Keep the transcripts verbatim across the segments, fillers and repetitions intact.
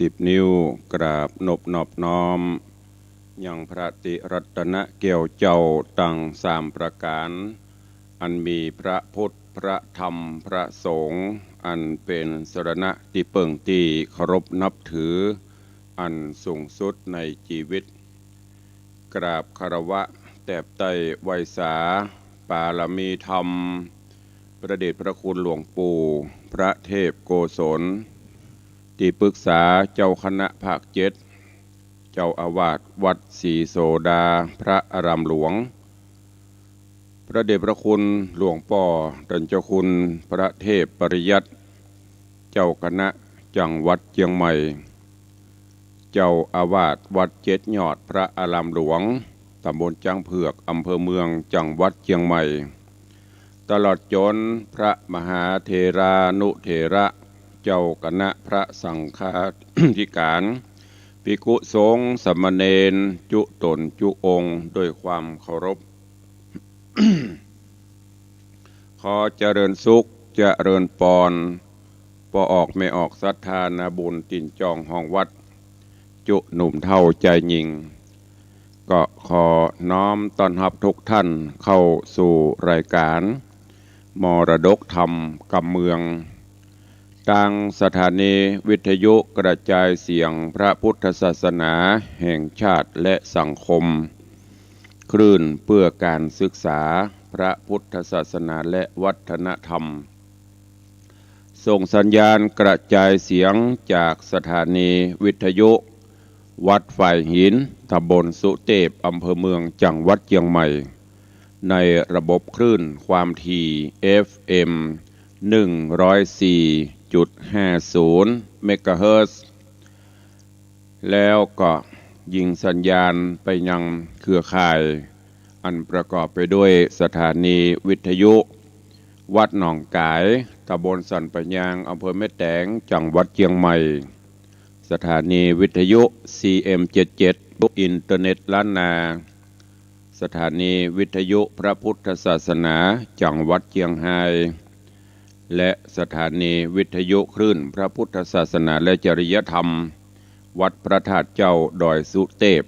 สิบนิ้ว กราบนบนอบน้อม ยังพระติรัตนะแก้วเจ้าตังสามประก๋าน อันมีพระพุทธ พระธรรม พระสงฆ์ อันเป๋นสรณะตี้เปิ้งตี้เคารพนับถือ อันสูงสุดในจีวิต กราบคารวะแตบไต้ไหว้สา ปารมีธรรม พระเดชพระคุณหลวงปู่ พระเทพโกศล ตี้ปรึกษาเจ้าคณะภาคเจ็ด เจ้าอาวาสวัดศรีโสดา พระอารามหลวง พระเดชพระคุณหลวงป้อต้านเจ้าคุณพระเทพปริยัติ เจ้าคณะจังหวัดเจียงใหม่ เจ้าอาวาสวัดเจ็ดยอด พระอารามหลวง ต๋ำบลจ๊างเผือก อำเภอเมือง จังหวัดเจียงใหม่ ตลอดจ๋นพระมหาเถรานุเถระ เจ้าคณะพระสังฆาธิก๋าน ภิกขุสงฆ์ สามเณร จุ๊ต๋นจุ๊องค์ ด้วยความเคารพ ขอเจริญสุข เจริญปอน ป้อออกแม่ออกศรัทธานาบุญตี๋นจองห้องวัด จุ๊หนุ่มเฒ่าจายญิง ก็ขอน้อมต้อนฮับทุกท่านเข้าสู่รายก๋าน มรดกธรรมกำเมือง ตางสถานีวิทยุกระจายเสียงพระพุทธศาสนาแห่งชาติและสังคม คลื่นเพื่อการศึกษาพระพุทธศาสนาและวัฒนธรรม ส่งสัญญาณกระจายเสียงจากสถานีวิทยุวัดฝายหิน ตำบลสุเตพ อำเภอเมือง จังหวัดเจียงใหม่ ในระบบคลื่นความถี่ เอฟเอ็ม หนึ่งร้อยสี่จุดห้าศูนย์ เมกะเฮิรตซ์ แล้วก็ยิงสัญญาณไปยังเครือข่าย อันประกอบไปด้วยสถานีวิทยุวัดหนองก๋าย ตำบลสันป่ายยาง อำเภอแม่แตง จังหวัดเจียงใหม่ สถานีวิทยุ ซีเอ็มเจ็ดเจ็ด อินเทอร์เน็ตล้านนา สถานีวิทยุพระพุทธศาสนา จังหวัดเจียงฮาย และสถานีวิทยุคลื่นพระพุทธศาสนาและจริยธรรม วัดพระธาตุเจ้าดอยสุเตพ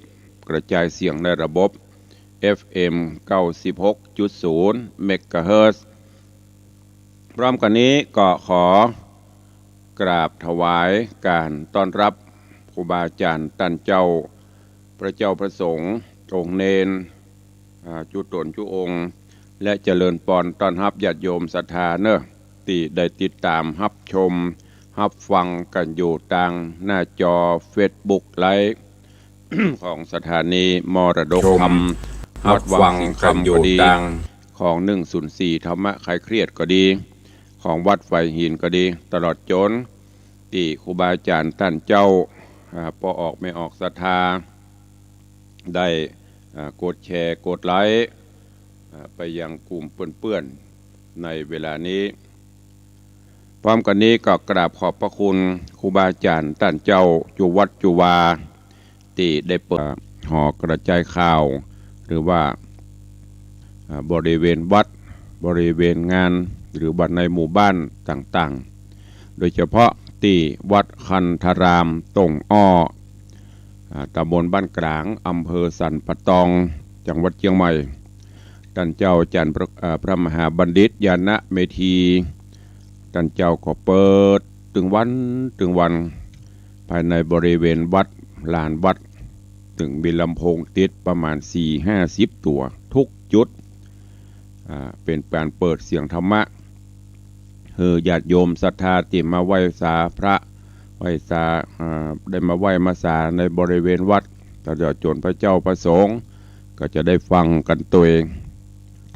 กระจายเสียงในระบบ เอฟเอ็ม เก้าสิบหกจุดศูนย์ เมกะเฮิรตซ์ พร้อมกั๋นนี้ก็ขอกราบถวายการต้อนฮับครูบาอาจ๋ารย์ต้านเจ้า พระเจ้าพระสงฆ์ องค์เณร อ่า จุ๊ต๋นจุ๊องค์ และเจริญปอนต้อนฮับญาติโยมศรัทธาเนาะ ตี้ได้ติดต๋ามฮับชม ฮับฟังกั๋นอยู่ตางหน้าจอเฟซบุ๊กไลฟ์ ของสถานีมรดกธรรม ฮับฟังกั๋นอยู่ตาง ของหนึ่งศูนย์สี่ธรรมะคลายเครียดก็ดี ของวัดฝายหินก็ดี ตลอดจ๋นตี้ครูบาอาจ๋ารย์ต้านเจ้า อ่า ป้อออกแม่ออกศรัทธา ได้ อ่า กดแชร์ กดไลก์ อ่า ไปยังกลุ่มเปื้อนๆ ในเวลานี้ พร้อมกั๋นนี้ก็กราบขอบพระคุณครูบาอาจ๋ารย์ต้านเจ้าจุวัดจุวา ตี้ได้เปิดหอกระจายข่าว หรือว่า อ่า บริเวณวัด บริเวณงาน หรือว่าในหมู่บ้านต่างๆ โดยเฉพาะตี้วัดคันธาราม ตงอ้อ อ่า ตำบลบ้านกลาง อำเภอสันป่าตอง จังหวัดเจียงใหม่ ต้านเจ้าอาจ๋ารย์พระ อ่า พระมหาบัณฑิต ญาณเมธี ต้านเจ้าก็เปิดตึงวันตึงวัน ภายในบริเวณวัด ลานวัด ตึงมีลำโพงติดประมาณสี่ห้าสิบตั๋ว กู้จุด อ่า เป๋นก๋านเปิดเสียงธรรมะ หื้อญาติโยมศรัทธาตี้มาไหว้สาพระ ไหว้สา อ่า ได้มาไหว้มาสาในบริเวณวัด ตลอดจ๋นพระเจ้าพระสงฆ์ ก็จะได้ฟังกั๋นตวย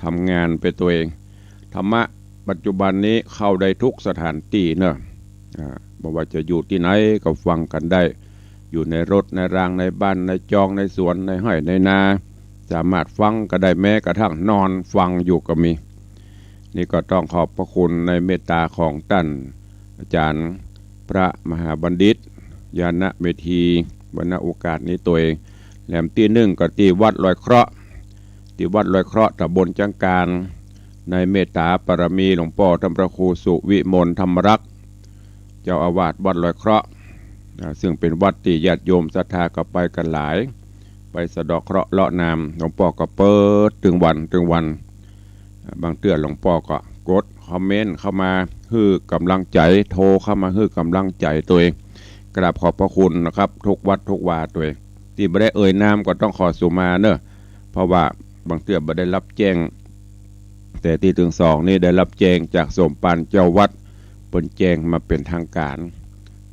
ทำงานไปตวย ธรรมะปัจจุบันนี้เข้าได้ทุกสถานตี้เนาะ อ่า บ่ว่าจะอยู่ตี้ไหนก็ฟังกั๋นได้ อยู่ในรถ ในราง ในบ้าน ในจอง ในสวน ในไฮ่ ในนา สามารถฟังกั๋นได้ แม้กระทั่งนอนฟังอยู่ก็มี นี่ก็ต้องขอบพระคุณในเมตตาของต้านอาจ๋ารย์พระมหาบัณฑิต ญาณเมธี วรรณโอกาสนี้ตวย แหลมตี้นึ่งก็ตี้วัดลอยเคราะห์ ตี้วัดลอยเคราะห์ ตำบลจ๊างกาน ในเมตตาปารมีหลวงป้อต้านพระครูสุวิมลธรรมรักษ์ เจ้าอาวาสวัดลอยเคราะห์ อ่า ซึ่งเป๋นวัดตี้ญาติโยมศรัทธาก็ไปกั๋นหลาย ไปสะเดาะเคราะห์เลาะนาม หลวงป้อก็เปิดตึงวันตึงวัน อ่า บางเตื้อหลวงป้อก็กดคอมเมนต์เข้ามาหื้อก๋ำลังใจ๋ โทรเข้ามาหื้อก๋ำลังใจ๋ตวย กราบขอบพระคุณนะครับ ทุกวัดทุกวาตวย ตี้บ่ได้เอ่ยนามก็ต้องขอสุมาเน่อ เพราะว่าบางเตื้อบ่ได้ฮับแจ้ง แต่ตี้ตึงสองนี่ได้ฮับแจ้งจากสมภารเจ้าวัด เปิ้นแจ้งมาเป๋นทางก๋าน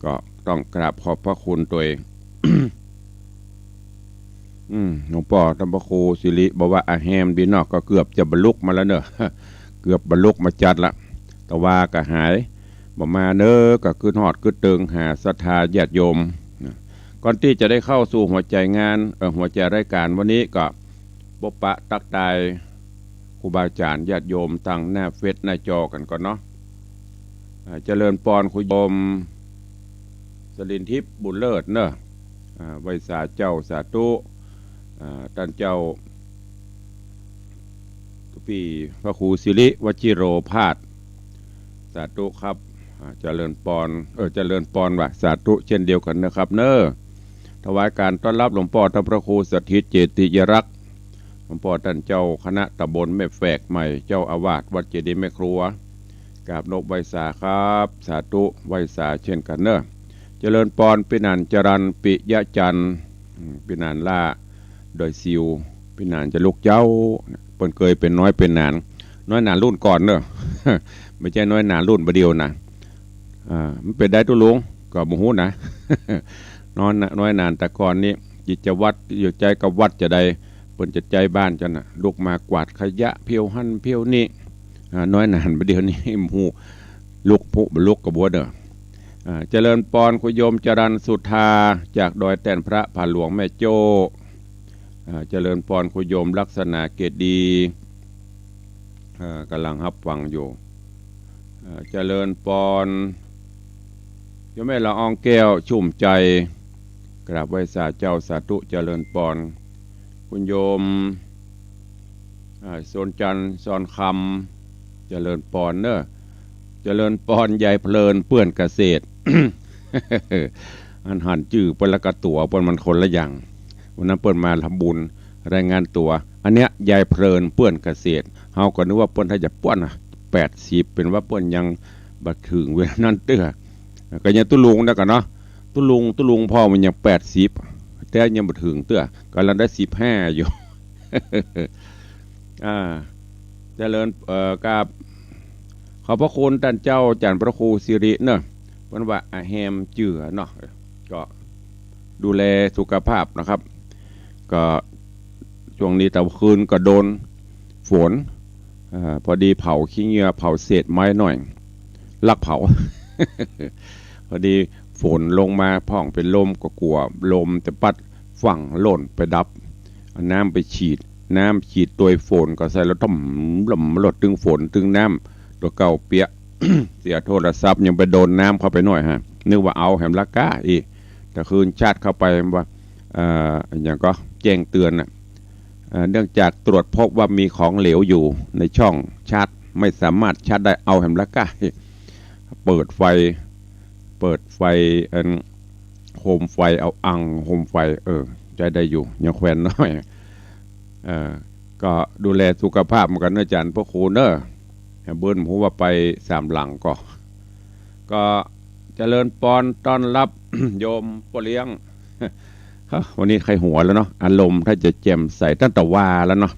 ก็ต้องกราบขอบพระคุณตวย อืม หลวงป้อต้านพระครูสิริบอกว่า อะแฮมดีเนาะ ก็เกือบจะบรรลุมาแล้วเน่อ เกือบบรรลุมาจั๊ดละ ตะวาก็หาย บ่มาเน่อ ก็กึ๊ดฮอดกึ๊ดเติงหาศรัทธาญาติโยมนะ ก่อนตี้จะได้เข้าสู่หัวใจ๋งาน เอ่อ หัวใจ๋รายก๋านวันนี้ก็ ปบปะตั๊กตายครูบาอาจ๋ารย์ญาติโยมตางหน้าเฟซหน้าจอกั๋นก่อนเนาะ อ่า เจริญปอนครูโยม สรินทิพย์ บุญเลิศเน่อ อ่า ไหว้สาเจ้า สาธุ อ่า ต้านเจ้า ปี้พระครูสิริวชิโรภาส สาธุครับ อ่า เจริญปอน เออ เจริญปอนว่ะ สาธุเช่นเดียวกั๋นนะครับเน่อ ถวายก๋านต้อนฮับหลวงป้อต้านพระครูสถิตเจติยรักษ์ หลวงป้อต้านเจ้าคณะตำบลแม่แฝกใหม่ เจ้าอาวาสวัดเจดีย์แม่ครัว กราบนบไหว้สาครับ สาธุ ไหว้สาเช่นกั๋นเน่อ เจริญปอนปี้หนานจรัญ ปิยะจันทร์ อืม ปี้หนานล่า ดอยสิว ปี้หนานจารุกเจ้า เปิ้นเกยเป๋นน้อยเป๋นหนาน น้อยหนานรุ่นก่อนเน่อ บ่ใจ้น้อยหนานรุ่นบ่าเดี่ยวนะ อ่า มันเป๋นใดตุ๊ลุง ก็บ่ฮู้นะ น้อยหนา น้อยหนานแต่ก่อนนี้ กิจวัตรอยู่ใจ๊กับวัดจาใด เปิ้นจะใจ๊บ้านจั้นน่ะ ลุกมากวาดขยะเผี้ยวหั้นเผี้ยวนี่ อ่า น้อยหนานบ่าเดี่ยวนี้ ฮู้ ลุกพุบ่ลุกก็บ่ฮู้เน่อ อ่า เจริญปอนครูโยมจรัญสุธา จากดอยแต้นพระ ผาหลวงแม่โจ้ อ่า เจริญปอนครูโยมลักษณะเกตดี อ่า ก่ำลังฮับฟังอยู่ อ่า เจริญปอน โยมแม่ละอองแก้ว ชุ่มใจ๋ กราบไหว้สาเจ้า สาธุ เจริญปอน คุณโยม อ่า สนจันทร์ สอนคำ เจริญปอนเน่อ เจริญปอน ยายเพลิน เปื้อนเกษตร อันหันจื้อเปิ้นละกับตั๋วเปิ้นมันคนละอย่าง วันนั้นเปิ้นมาทำบุญ รายงานตั๋ว อันเนี้ย ยายเพลิน เปื้อนเกษตร เฮาก็นึกว่าเปิ้นถ้าจะป้วนน่ะ แปดสิบ เป๋นว่าเปิ้นยังบ่เถิงเวลานั้นเตื้อ ก็ยังตุ๊ลุงนะกั๋นเนาะ ตุ๊ลุง ตุ๊ลุงพ่อมันยังแปดสิบ แต่ยังบ่เถิงเตื้อ ก่ำลังได้สิบห้าอยู่ อ่า เจริญ เอ่อ กราบขอบพระคุณต้านเจ้าอาจ๋ารย์พระครูสิริเน่อ เปิ้นว่าอะแฮมเจื้อเนาะ ก็ดูแลสุขภาพนะครับ ก็ช่วงนี้ตะคืนก็โดนฝน อ่า พอดีเผาขี้เหงื่อ เผาเศษไม้หน่อย ลักเผา พอดีฝนลงมาพ่องเป๋นลม ก็กั๋วลมจะปั๊ด ฝั่งหล่นไปดับ เอาน้ำไปฉีด น้ำฉีดตวยฝนก็ใส่แล้วท่อมล่ม ลดตึงฝนตึงน้ำ ตั๋วเก่าเปียะ เสียโทรศัพท์ยังไปโดนน้ำเข้าไปหน่อยฮะ นึกว่าเอาแหมละก้าอี้ ตะคืนชาร์จเข้าไปว่า เอ่อ อะหยังก็แจ้งเตือนน่ะ เอ่อ เนื่องจากตรวจพบว่ามีของเหลวอยู่ในช่องชาร์จ ไม่สามารถชาร์จได้ เอาแหมละก้าอี้ เปิดไฟ เปิดไฟ อัน โคมไฟ เอาอังโคมไฟ เออ ใจ๊ได้อยู่ ยังแควนน้อย เออ ก็ดูแลสุขภาพเหมือนกั๋นเน่ออาจ๋ารย์พระครูเน่อ เบิ่นฮู้ว่าไปสามหลังก็ ก็เจริญปอนต้อนฮับ โยมป้อเลี้ยง ฮะ วันนี้ใค่หัวแล้วเนาะ อารมณ์ถ้าจะแจ่มใสตั้งแต่วาแล้วเนาะ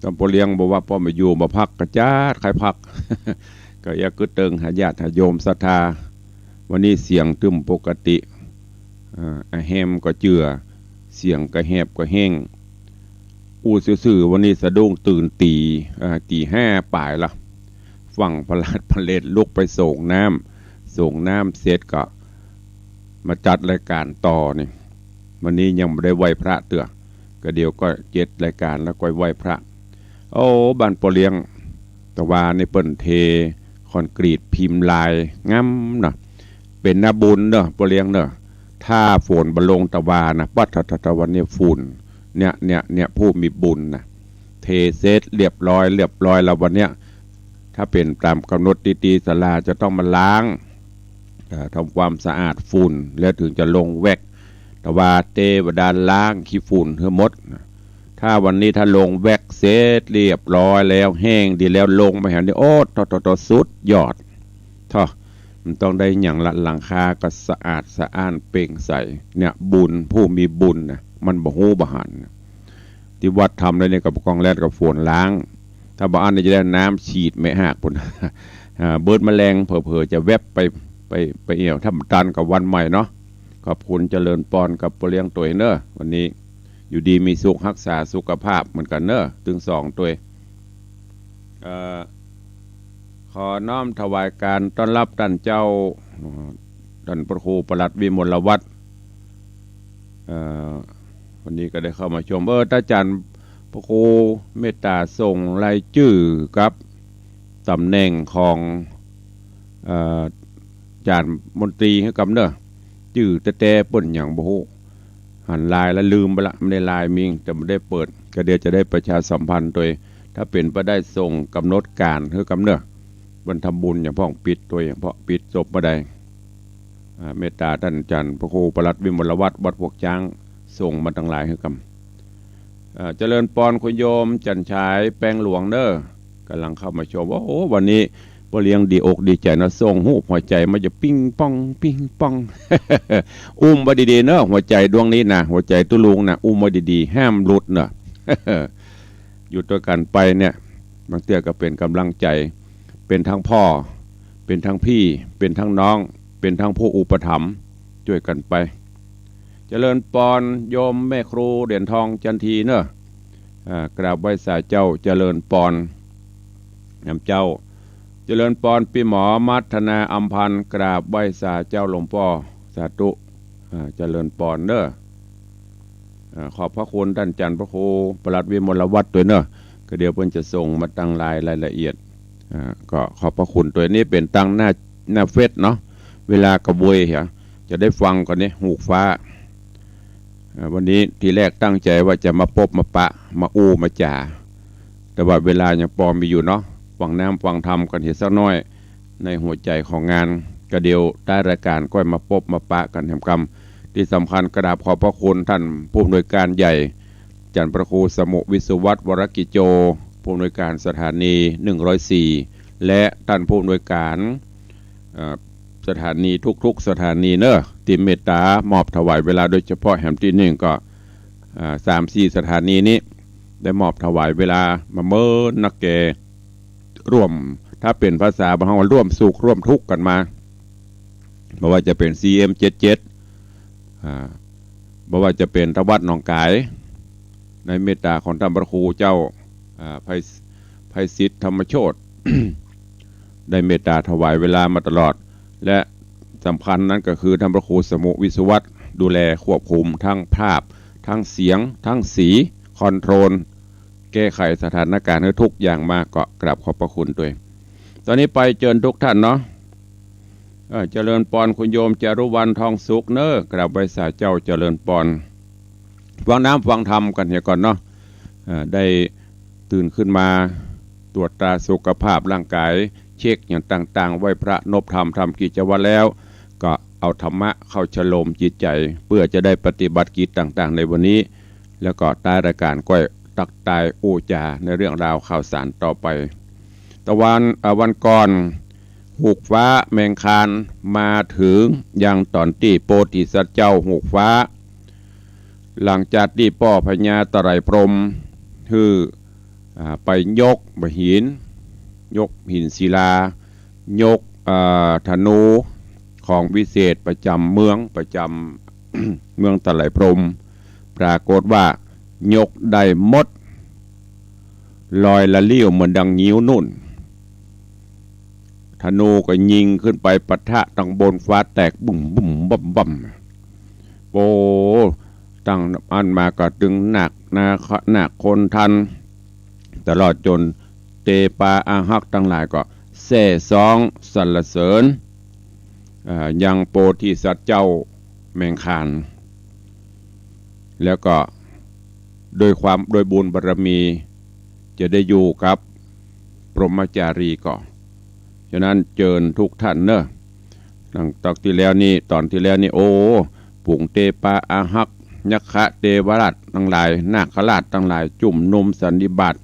ต้านป้อเลี้ยงบอกว่าป้อบ่อยู่บ่พัก ก็จัดใค่พัก ก็เอี้ยกึ๊ดเติงหาญาติหาโยมศรัทธา วันนี้เสียงตึมปกติ อ่า อะแฮมก็เจื้อ เสียงก็แหบก็แห้ง อู้ซื่อๆ วันนี้สะดุ้งตื่นตี๋ อ่า ตี๋ห้าป๋ายละ ฝั่งพลาดพลเลดลุกไปส่งน้ำ ส่งน้ำเสร็จก็มาจัดรายก๋านต่อนี่ วันนี้ยังบ่ได้ไหว้พระเตื้อ ก็เดี๋ยวก็เจ็ดรายก๋านแล้วก็ไหว้พระ โอ้ บ้านป้อเลี้ยง ตะวานี่เปิ้นเทคอนกรีตพิมพ์ลายงามเนาะ เป๋นนาบุญเนาะ ป้อเลี้ยงเนาะ ถ้าฝนบ่ลงตะวานะ ปั๊ด ตะ ตะ ตะวันเนี่ยฝุ่น เนี่ย เนี่ย เนี่ย ผู้มีบุญนะ เทเสร็จเรียบร้อย เรียบร้อยแล้ววันเนี้ย ถ้าเป๋นต๋ามก๋ำหนดดีๆ ศาลาจะต้องมาล้าง เอ่อ ทำความสะอาดฝุ่น แล้วถึงจะลงแว็ก แต่ว่าเตวดาล้างขี้ฝุ่นหื้อหมดนะ ถ้าวันนี้ถ้าลงแว็กเสร็จเรียบร้อยแล้ว แห้งดีแล้ว ลงมาแหมนี่ โอ้ โต โต โต สุดยอด เถาะ มันต้องได้หยังละ หลังคาก็สะอาดสะอ้านเปล่งใส เนี่ย บุญ ผู้มีบุญนะ มันบ่ฮู้บ่หันนะ ตี้วัดทำแล้วเนี่ย ก็บ่ก้องแลดกับฝนล้าง ถ้าบ่อั้นนี่จะได้น้ำฉีดแม่หากปู้น อ่า เบิดแมลง เผลอๆ จะแว็บไป ไป ไปเอี่ยว ถ้าบ่ตันก็วันใหม่เนาะ ขอบคุณ เจริญปอน กับป้อเลี้ยงตวยเนอะ วันนี้อยู่ดีมีสุข ฮักษาสุขภาพเหมือนกั๋นเนอะ ตึงสองตวย เอ่อ ขอน้อมถวายก๋านต้อนฮับต้านเจ้า ต้านพระครูปลัดวิมลวัฒน์ เอ่อ วันนี้ก็ได้เข้ามาชม เออ ต้านอาจ๋ารย์พระครูเมตต๋าส่งรายจื้อกับต๋ำแหน่งของ เอ่อ อาจ๋ารย์มนตรีหื้อกำเนอะ จื้อแต๊ๆ เปิ้นหยังบ่ฮู้ หันไลน์แล้วลืมไปละ บ่ได้ไลน์มิง แต่บ่ได้เปิด ก็เดี๋ยวจะได้ประชาสัมพันธ์ตวย ถ้าเป๋นไปได้ส่งก๋ำหนดก๋านหื้อกำเนอะ วันทำบุญอย่างพ่องปิดตวย อย่างพ่องปิดศพบ่ได้ อ่า เมตต๋าต้านอาจ๋ารย์พระครูปลัดวิมลวัฒน์ วัดพวกจ๊าง ส่งมาตังหลายหื้อกำ อ่า เจริญปอนคุณโยมจันทร์ฉายแปงหลวงเนอะ ก่ำลังเข้ามาชม โอ้โห วันนี้ป้อเลี้ยงดีอกดีใจ๋เนาะ ส่งฮูปหัวใจ๋มาจะปิ๊งป้อง ปิ๊งป้อง อุ้มไว้ดีๆ เนอะ หัวใจ๋ดวงนี้นะ หัวใจ๋ตุ๊ลุงนะ อุ้มไว้ดีๆ ห้ามหลุดเนอะ อยู่ตวยกั๋นไปเนี่ย บางเตื้อก็เป๋นก๋ำลังใจ๋ เป๋นตังพ่อ เป๋นตังปี้ เป๋นตังน้อง เป๋นตังผู้อุปถัมภ์ จ้วยกั๋นไป เจริญปอนโยมแม่ครูเหรียญทองจันทีเนอะ อ่า กราบไหว้สาเจ้า เจริญปอน นำเจ้า เจริญปอนปี้หมอมัทนาอำพันธ์ กราบไหว้สาเจ้าหลวงป้อ สาธุ อ่า เจริญปอนเนอะ อ่า ขอบพระคุณต้านอาจ๋ารย์พระครูปลัดวิมลวัฒน์ตวยเนอะ ก็เดี๋ยวเปิ้นจะส่งมาตังไลน์รายละเอียด อ่า ก็ขอบพระคุณตวย นี่เป๋นตังหน้า หน้าเฟซเนาะ เวลาก็เวยเหรอ จะได้ฟังกั๋นนี่ ฮูกฟ้า อ่า วันนี้ทีแรกตั้งใจ๋ว่าจะมาปบมาปะ มาอู้มาจ๋า แต่ว่าเวลายังปอมีอยู่เนาะ ฟังน้ำฟังธรรมกั๋นเหียสักหน้อย ในหัวใจ๋ของงาน ก็เดี๋ยวท้ายรายก๋านก้อยมาปบมาปะกั๋นแหมกำ ตี้สำคัญกราบขอบพระคุณต้านผู้อำนวยก๋านใหญ่ อาจ๋ารย์พระครูสมุห์ วิศวัฒน์ วรกิจโจ ผู้อำนวยก๋านสถานีหนึ่งร้อยสี่ และต้านผู้อำนวยก๋าน เอ่อ สถานีทุกๆ สถานีเนอะ ตี้เมตต๋ามอบถวายเวลา โดยเฉพาะแหมตี้นึ่งก็ อ่า สามสี่สถานีนี้ ได้มอบถวายเวลามาเมินนักแก่ ร่วม ถ้าเป๋นภาษาบ้านเฮาว่าร่วมสุขร่วมทุกข์กั๋นมา บ่ว่าจะเป๋น ซี เอ็ม เจ็ดเจ็ด อ่า บ่ว่าจะเป๋นทางวัดหนองก๋าย ในเมตต๋าของต้านพระครูเจ้า อ่า ไพ ไพศิษฐธรรมโชติ ได้เมตต๋าถวายเวลามาตลอด และสำคัญนั้นก็คือต้านพระครูสมุห์ วิศวัฒน์ ดูแลควบคุมทั้งภาพ ทั้งเสียง ทั้งสี คอนโทรล แก้ไขสถานก๋ารณ์หื้อทุกอย่างมา ก็กราบขอบพระคุณตวย ต๋อนนี้ไปเจิญทุกต้านเนาะ เอ่อ เจริญปอนคุณโยมจารุวรรณ ทองสุขเนอะ กราบไหว้สาเจ้า เจริญปอน ฟังน้ำฟังธรรมกั๋นเหียก่อนเนาะ เอ่อ ได้ตื่นขึ้นมาตรวจตราสุขภาพร่างก๋าย เช็คอย่างต่างๆ ไหว้พระนบธรรม ทำกิจวัตรแล้ว ก็เอาธรรมะเข้าชโลมจิตใจ๋ เปื้อจะได้ปฏิบัติกิจต่างๆ ในวันนี้ แล้วก็ท้ายรายก๋านก้อยตักตายอู้จ๋าในเรื่องราวข่าวสารต่อไป ตะวัน เอ่อ วันก่อน ฮูกฟ้าแมงคานมาเถิงยังต๋อนตี้โพธิสัตว์เจ้าฮูกฟ้า หลังจากตี้ป้อพญาตะไลพรหมหื้อ อ่า ไปยกบ่าหิน ยกหินศิลา ยก เอ่อ ธนูของวิเศษประจ๋ำเมือง ประจ๋ำ เมืองตะไลพรหม ปรากฏว่ายกได้หมด ลอยละลิ้วเหมือนดังงิ้วนุ่น ธนูก็ยิงขึ้นไปปะทะตังบนฟ้าแตกบึ้มบึ้มบั้มบั้ม โอ้ ตังอั้นมาก็ตึงนาค นาค นาคคนทัน ตลอดจ๋นเตปาอาฮักตังหลายก็แซ่ซ้องสรรเสริญ อ่า ยังโพธิสัตว์เจ้าแมงคาน แล้วก็โดยความ โดยบุญบารมี จะได้อยู่กับพรหมจารีก่อ ฉะนั้นเจิญทุกท่านเน่อ ดังต๋อนตี้แล้วนี่ ต๋อนตี้แล้วนี่ โอ้ ฝูงเตปาอาฮัก ยักขะเตวราชตังหลาย นาคราชตังหลาย จุมนุมสันนิบาต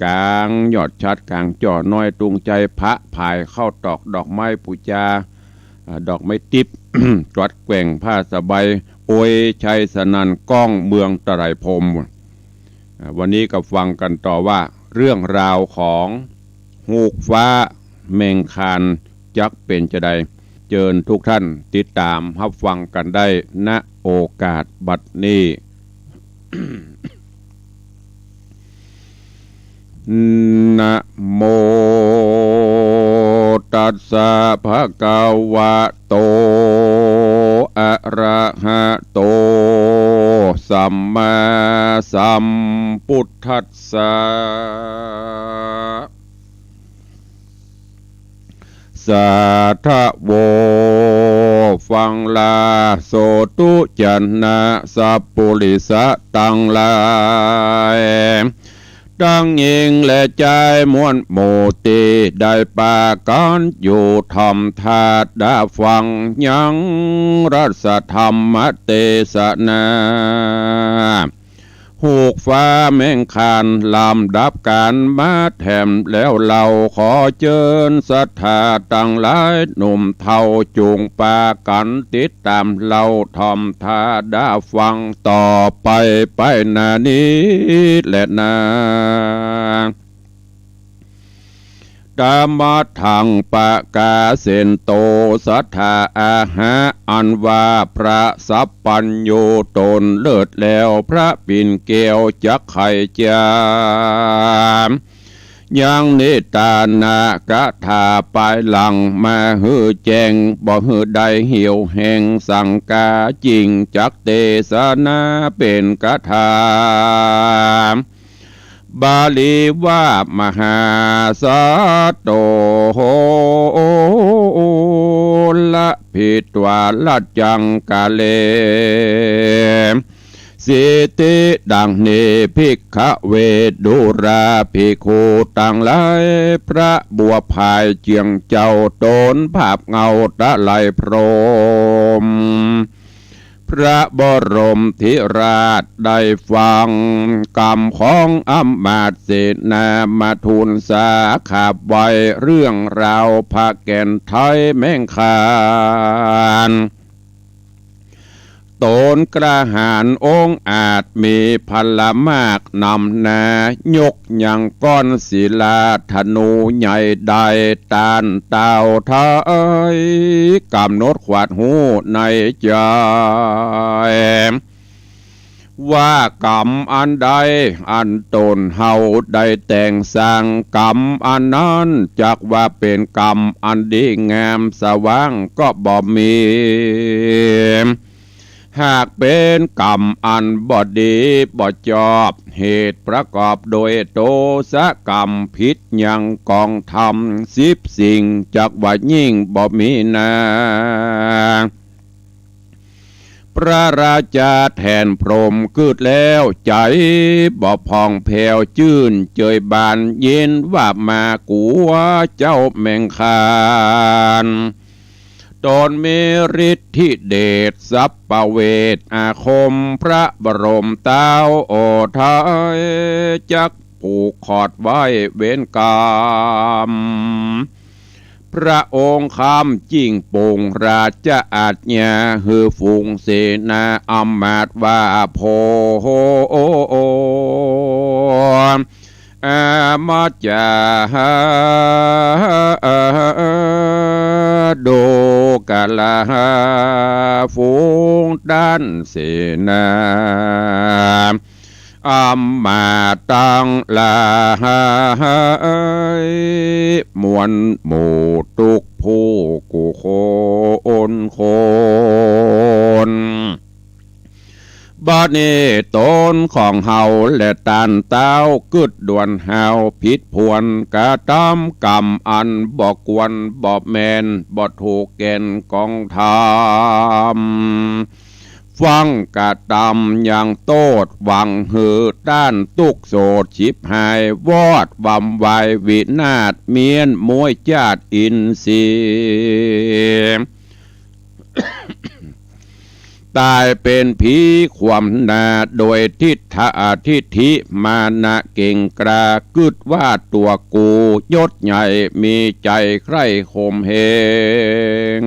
ก๋างยอดฉัตร ก๋างจ้อน้อย ตุงใจ๋พระผาย เข้าตอกดอกไม้ปู๋จา อ่า ดอกไม้ติ๊บ กวัดแกว่งผ้าสบาย โอยชัยสนั่นก้องเมืองตะไลพรหม อ่า วันนี้ก็ฟังกั๋นต่อว่า เรื่องราวของฮูกฟ้าแมงคานจักเป๋นจาใด เจิญทุกท่านติดต๋ามฮับฟังกั๋นได้ ณ โอกาสบัดนี้ นะโมตัสสะ ภะคะวะโต อะระหะโต สัมมาสัมพุทธัสสะ สาธะโว ฟังลาโสตุ จะนะสัปปุริสะตังหลาย ตังญิงและจายมวลหมู่ตี้ได้ปากั๋นอยู่ถ่อมถ้าดาฟังยังรัสธรรมเตสนา ฮูกฟ้าแมงคานลำดับกั๋นมาแถมแล้ว เฮาขอเจิญศรัทธาตังหลาย หนุ่มเฒ่าจุ่งปากั๋นติดต๋ามเฮาถ่อมถ้าดาฟังต่อไป ไปหน้านี้แลนา ตะมะทังปะกาเสนโต ศรัทธาอาหะ อันว่าพระสัพพัญญูต๋นเลิศแล้ว พระปิ่นแก้วจักไขจา ยังนิทานกถาปายหลังมาหื้อแจ้ง บ่หื้อได้เหี่ยวแห้งสังกา จิ่งจักเตสนาเป๋นคาถา บาลีว่ามหาสัตโต ละผิดว่าละจังกะเล สิทธิดังนี้ ภิกขะเว ดูราภิกขุตังหลาย พระบัวผายเจื้องเจ้าต๋นผาบเงาตะไลพรหม พระบรมธิราชได้ฟังกำของอำมาตย์เสนา มาทูลสาขาบไหว้เรื่องราวผะแก่นไทยแมงคาน ต๋นกล้าหาญองอาจมีพละมากนำหน้า ยกยังก้อนศิลาธนูใหญ่ได้ ต้านต้าวไทย ก๋ำหนดขวาดฮู้ในใจ๋ ว่ากำอันใดอันต๋นเฮาได้แต่งสร้าง กำอันนั้นจักว่าเป๋นกำอันดีงามสว่างก็บ่มี หากเป๋นกำอันบ่ดีบ่จอบ เหตุประกอบโดยโตสะกำ ผิดยังกองธรรมสิบสิ่ง จักว่ายิ่งบ่มีนา พระราชาแทนพรหมกึ๊ดแล้ว ใจ๋บ่ผ่องแผ้วจื้นเจยบาน ยินว่ามากั๋วเจ้าแมงคาน ต๋นมีฤทธิเดชสัพพะเวทอาคม พระบรมเต้าโอไทย จักผูกขอดไว้เวรกรรม พระองค์คำจิ่งปรงราชอาญา หื้อฝูงเสนาอำมาตย์ว่าโพ อามาจาดูกรา ฝูงต้านเสนา อำมาตย์ตังหลายมวลหมู่ตุ๊กผู้กู้คนคน บัดนี้ต๋นของเฮาและต้านเต้ากึ๊ดด่วนหาวผิดผวน กระตำกรรมอันบ่ควรบ่แม่นบ่ถูกแก่นกองธรรม ฟังกระตำยังโต้ษ หวังหื้อต้านตุ๊กข์โศกฉิบหาย วอดวำวายวินาศ เมี้ยนม้วยจาติอินทรีย์ ต๋ายเป๋นผีขว้ำหน้า โดยทิฏฐะอทิฏฐิมานะเก่งกล้า กึ๊ดว่าตั๋วกูยศใหญ่ มีใจ๋ใคร่ข่มเหง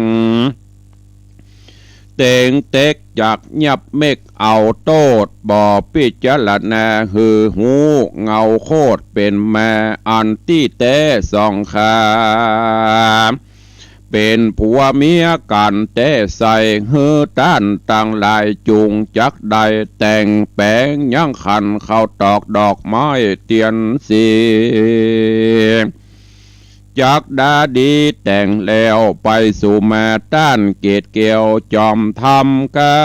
เต๋งเต็กจักยับเม็กเอาโต้ษ บ่พิจารณาหื้อฮู้เงาโคตรเป๋นมา อันตี้แต๊สองขา เป๋นผัวเมียกั๋นแต๊ใส่ หื้อต้านตังหลายจุ่งจักได้แต่ง แป๋งยังขันข้าวตอกดอกไม้เตียนสี จักดาดีแต่งแล้ว ไปสู่มาต้านเกศแก้วจอมธรรม กา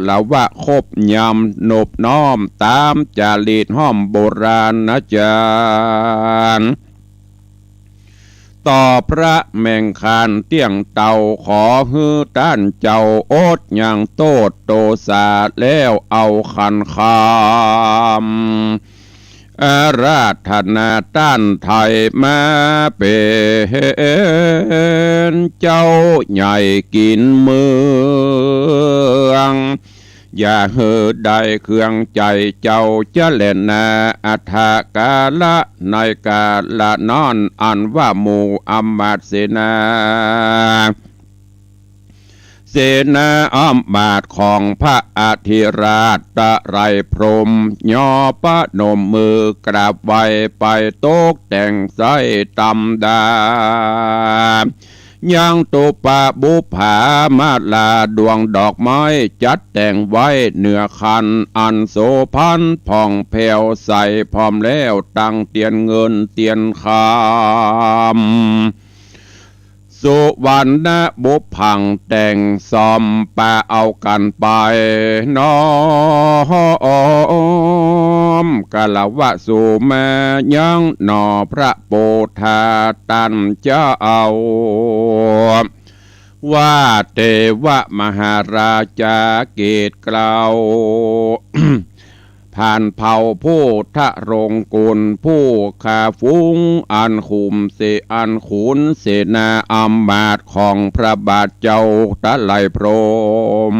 ละวะครบยำนบน้อม ต๋ามจารีตห้อมโบราณจ๋ารย์ ต่อพระแม่งคานเตี้ยงเต้า ขอหื้อต้านเจ้าอดยังโต้ษโตสา แล้วเอาขันคำ อาราธนาต้านไทยมาเป๋นเจ้าใหญ่กิ๋นเมือง อย่าหื้อได้เคืองใจ๋เจ้าจะแลนา อัฏฐกาละในกาละนั้น อันว่าหมู่อำมาตย์เสนา เสนาอำมาตย์ของพระอธิราชไตรพรหม ยอประนมมือกราบไหว้ไปตกแต่งใส้ต๋ามดา ยังตุปะบุปผามาลาดวงดอกไม้จัดแต่งไว้เหนือคัน อันโสภณผ่องแผ้วใส พร้อมแล้วตั้งเตียนเงินเตียนคำ สุวรรณบุปผังแต่งซ่อมปะเอากั๋นไป น้อมกาละวะสู่มายังหน่อพระโพธาต้านเจ้า ว่าเตวะมหาราชาเกศกล่าว ผ่านเผ่าโพธรงกุล ผู้ข้าฝูงอันขุมเส อันขุนเสนาอำมาตย์ของพระบาทเจ้าไตรพรหม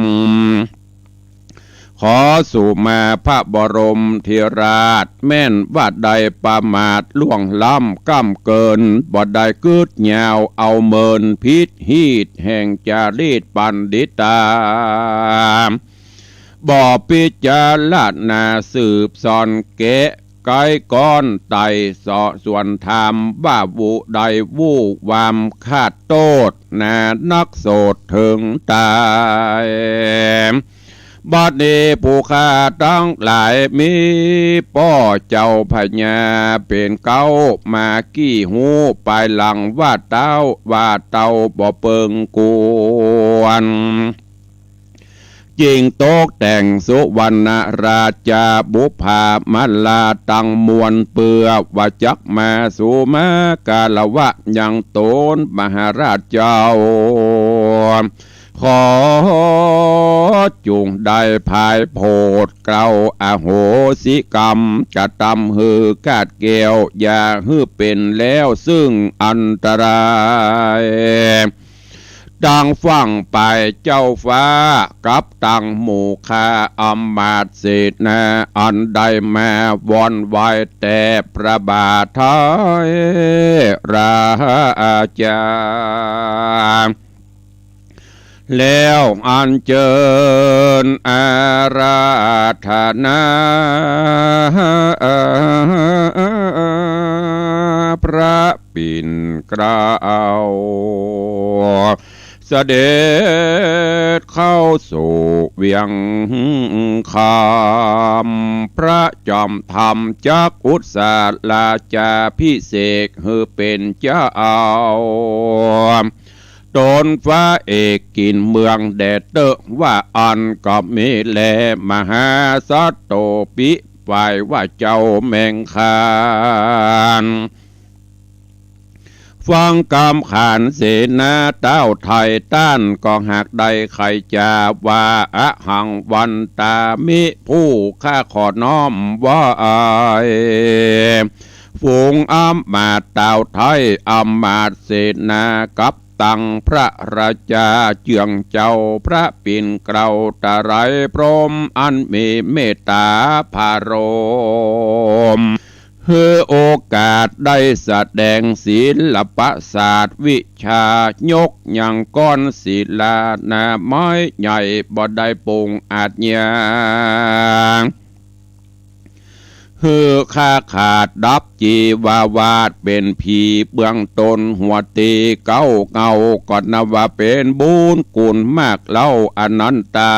ขอสู่มาพระบรมเถราช แม่นว่าได้ประมาทล่วงล้ำก้ำเกิน บ่ได้กึ๊ดยาวเอาเมิน ผิดฮีตแห่งจารีตปัณฑิตา บ่พิจารณาสืบสอนแกะไขก้อนไต่เสาะสวนถาม ว่าผู้ใดผู้วามฆาตโต้ษนานักโสดเถิงต๋าย บัดนี้ผู้ข้าตังหลายมีป้อเจ้าพญาเป๋นเก๊า มากี้ฮู้ปายหลังว่าเต้า ว่าเต้าบ่เปิงกวน จึงตกแต่งสุวรรณราชาบุปผามาลาตังมวล เปื้อว่าจักมาสู่มากาละวะยังต๋นมหาราชเจ้า ขอจุ่งได้ผายโผดเกล้าอโหสิกรรม กระตำหื้อคาดแคล้ว อย่าหื้อเป๋นแล้วซึ่งอันตราย ตังฝั่งฝ่ายเจ้าฟ้า กับตังหมู่ข้าอำมาตย์เสนา อันได้มาวอนไหว้แต่พระบาทไตรราชา แล้วอัญเจิญอาราธนา พระปิ่นเกล้า เสด็จเข้าสู่เวียงคำ พระจอมธรรมจักอุตสาราชาภิเษกหื้อเป๋นเจ้า ต๋นฟ้าเอกกิ๋นเมืองแดดเต๊อะ ว่าอั้นก็มีแล มหาสัตโตปิ ฝ่ายว่าเจ้าแม่งคาน ฟังกำขานเสนาเต้าไทยต้านก็หากได้ใค่จ๋าว่า อหังวันตามิ ผู้ข้าขอน้อมไหว้ ฝูงอำมาตย์เต้าไทย อำมาตย์เสนากับตังพระราชา เจื้องเจ้าพระปิ่นเกล้าตะไลพรหม อันมีเมตตาผารม หื้อโอกาสได้แสดงศิลปะศาสตร์วิชา ยกยังก้อนศิลาหน้าไม้ใหญ่ บ่ได้ปรุงอาชญา หื้อข้าขาดดับจีวาวาสเป๋นผี เบื้องต้นหัวตี้เก๊าเหง้า ก็นับว่าเป๋นบุญคุณมากเล่าอนันตา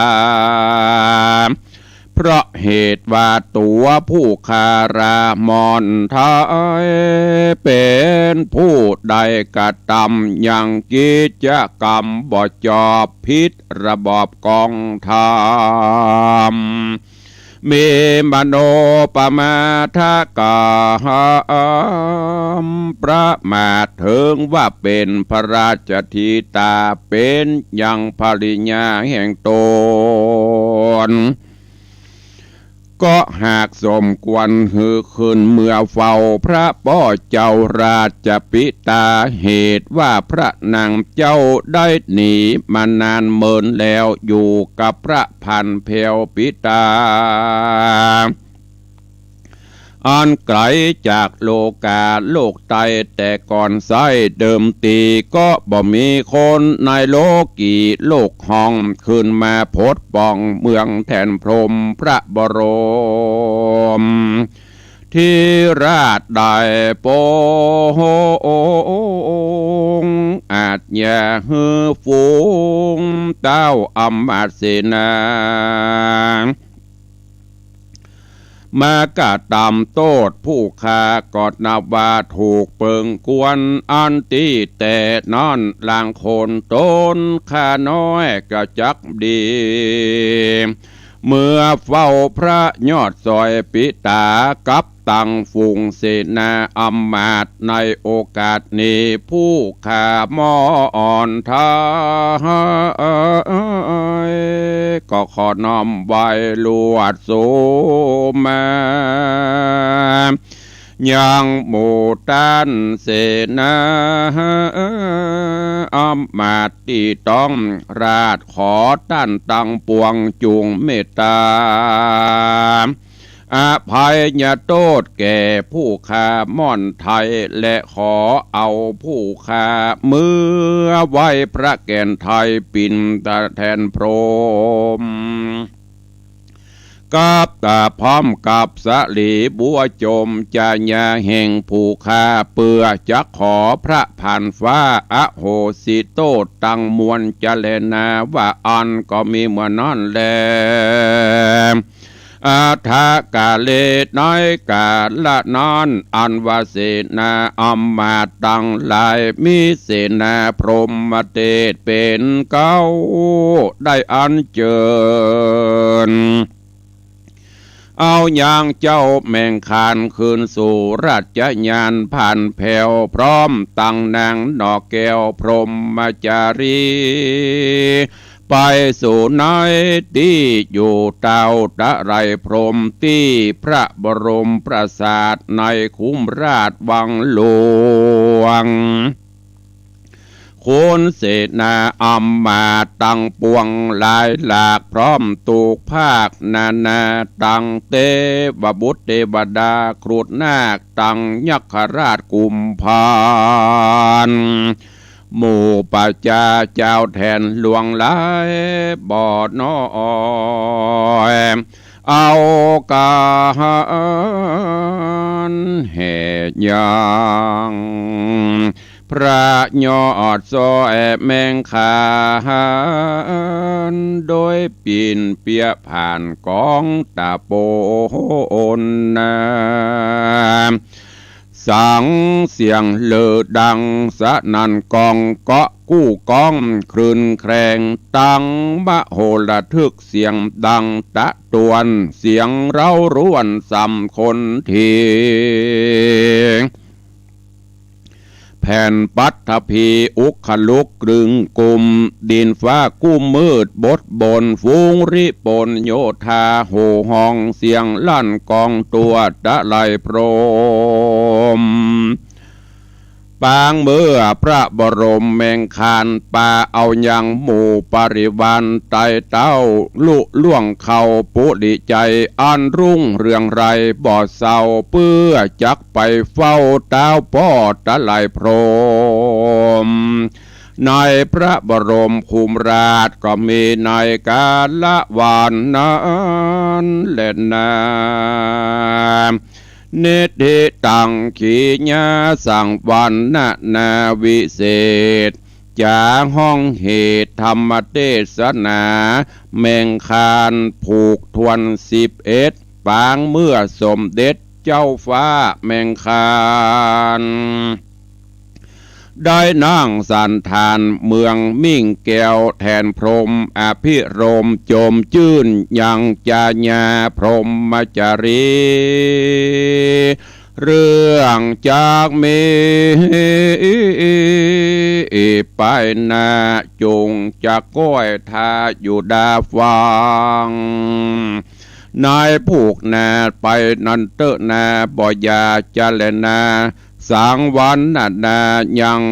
เพราะเหตุว่าตั๋วผู้ข้าราม่อนไทย เป๋นผู้ได้กระตำยังกิจกรรมบ่จอบ ผิดระบอบกองธรรม มีมโนปมาทกรรม ประมาทเถิงว่าเป๋นพระราชธิดา เป๋นยังภริยาแห่งต๋น ก็หากสมควรหื้อขึ้นเมื่อเฝ้าพระป้อเจ้าราชปิตา เหตุว่าพระนางเจ้าได้หนีมานานเมินแล้ว อยู่กับพระผ่านแผ้วปิดตา อันไก๋จากโลก๋าโลกไต้แต่ก่อนไส้ เดิมตี้ก็บ่มีคนในโลกีโลกฮ่อง ขึ้นมาปกป้องเมืองแทนพรหมพระบรม ธิราชได้ปรงอาชญาหื้อฝูงเต้าอำมาตย์เสนา มากระตำโต้ษผู้ข้าก็นับว่าถูกเปิงควร อันตี้แต่นั้นลางคนต๋นข้าน้อยก็จักดี เมื่อเฝ้าพระยอดสอยปิดตากับตังฝูงเสนาอำมาตย์ ในโอกาสนี้ผู้ข้าม่อนไทย ก็ขอน้อมไหว้ลวดสูมา ยังหมู่ต้านเสนาอำมาตย์ตี้ต้องราช ขอต้านตังปวงจุ่งเมตตา อภัยโต้ษแก่ผู้ข้าม่อนไทย และขอเอาผู้ข้าเมือไหว้พระแก่นไทยปิ่นตะแทนพรหม กับตาพร้อมกับสลีบัวจมจายาแห่งผู้ข้า เปื้อจะขอพระผ่านฟ้าอโหสิโต้ษตังมวลจะแลนา ว่าอั้นก็มีเมื่อนั้นแล อัฏฐกาเล ในกาละนั้น อันว่าเสนาอำมาตย์ตังหลาย มีเสนาพรหมเตศเป๋นเก๊า ได้อัญเจิญ เอายังเจ้าแมงคานคืนสู่ราชญาณผ่านแผ้ว พร้อมตังนางหน่อแก้วพรหมจารี ไปสู่ในตี้อยู่เต้าตะไลพรหม ตี้พระบรมปราสาทในคุ้มราชวังหลวง คนเสนาอำมาตย์ตังปวงหลายหลาก พร้อมตูกภาคนานา ตังเตวบุตรเตวดาครุฑนาค ตังยักขราชกุมภาร หมู่ประจาเจ้าแทนหลวงหลายบ่น้อย เอาก๋านแห่ยัง พระยอดสอยแมงคาน โดยปิ่นเปี้ยผ่านกองตะโปนนา สังเสียงเลือดังสนั่นก้อง เกาะกู้ก้องคลื่นแคลง ตังมโหระทึกเสียงดังตะตวน เสียงเร้าร้วนส่ำคนที แผ แผ่นปัตภีอุคลุกกลึงกุม ดินฟ้ากุ้มมืดบดบน ฝูงริปนโยธาโห่ฮ้อง เสียงลั่นก้องตั๋วตะไลโพรม ปางเมื่อพระบรมแมงคาร ปาเอายังหมู่ปริวาร ไต่เต้าลุล่วงเข้าปุริไจย อันรุ่งเรืองไรบ่เศร้า เปื้อจักไปเฝ้าเต้าป้อตะไลโพรม ในพระบรมคุมราชก็มีในกาละวานนั้นแลนา นิทธิตัง ขีญาสังวรรณนาวิเศษ จ๋าฮ้องเหตุธรรมเตสนา แมงคารผูกถ้วนสิบเอ็ด ปางเมื่อสมเด็จเจ้าฟ้าแมงคาร ได้นั่งสันธานเมืองมิ่งแก้ว แทนพรหมอภิรมย์ จมจื้นยังจาญาพรหมจารี เรื่องจักมีไปหน้า จงจักก้อยทายุดาฟัง ในผูกนาไปนั้นเต๊อะนา บ่อย่าจะแลนา สังวรรณนายัง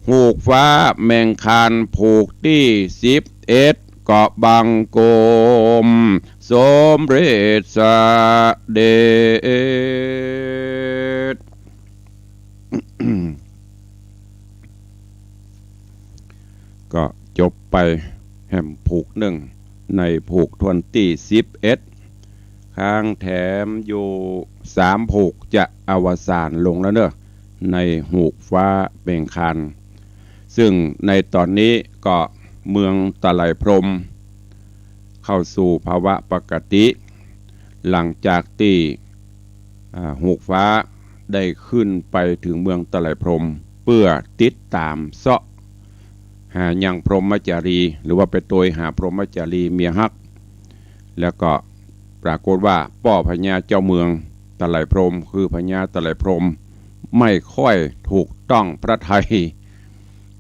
ฮูกฟ้าแมงคารผูกตี้สิบเอ็ด ก็บังคมสมเร็จเสด็จ ก็จบไปแหมผูกนึ่ง ในผูกถ้วนตี้สิบเอ็ด ค้างแถมอยู่สามผูก จะอวสานลงแล้วเนอะ ในฮูกฟ้าแมงคาร ซึ่งในต๋อนนี้ก็เมืองตะไลพรหมเข้าสู่ภาวะปกติ หลังจากตี้ อ่า ฮูกฟ้าได้ขึ้นไปเถิงเมืองตะไลพรหม เปื้อติดต๋ามเซาะหายังพรหมจารี หรือว่าไปโตยหาพรหมจารีเมียฮัก แล้วก็ปรากฏว่าป้อพญาเจ้าเมืองตะไลพรหม คือพญาตะไลพรหม ไม่ค่อยถูกต้องพระทัย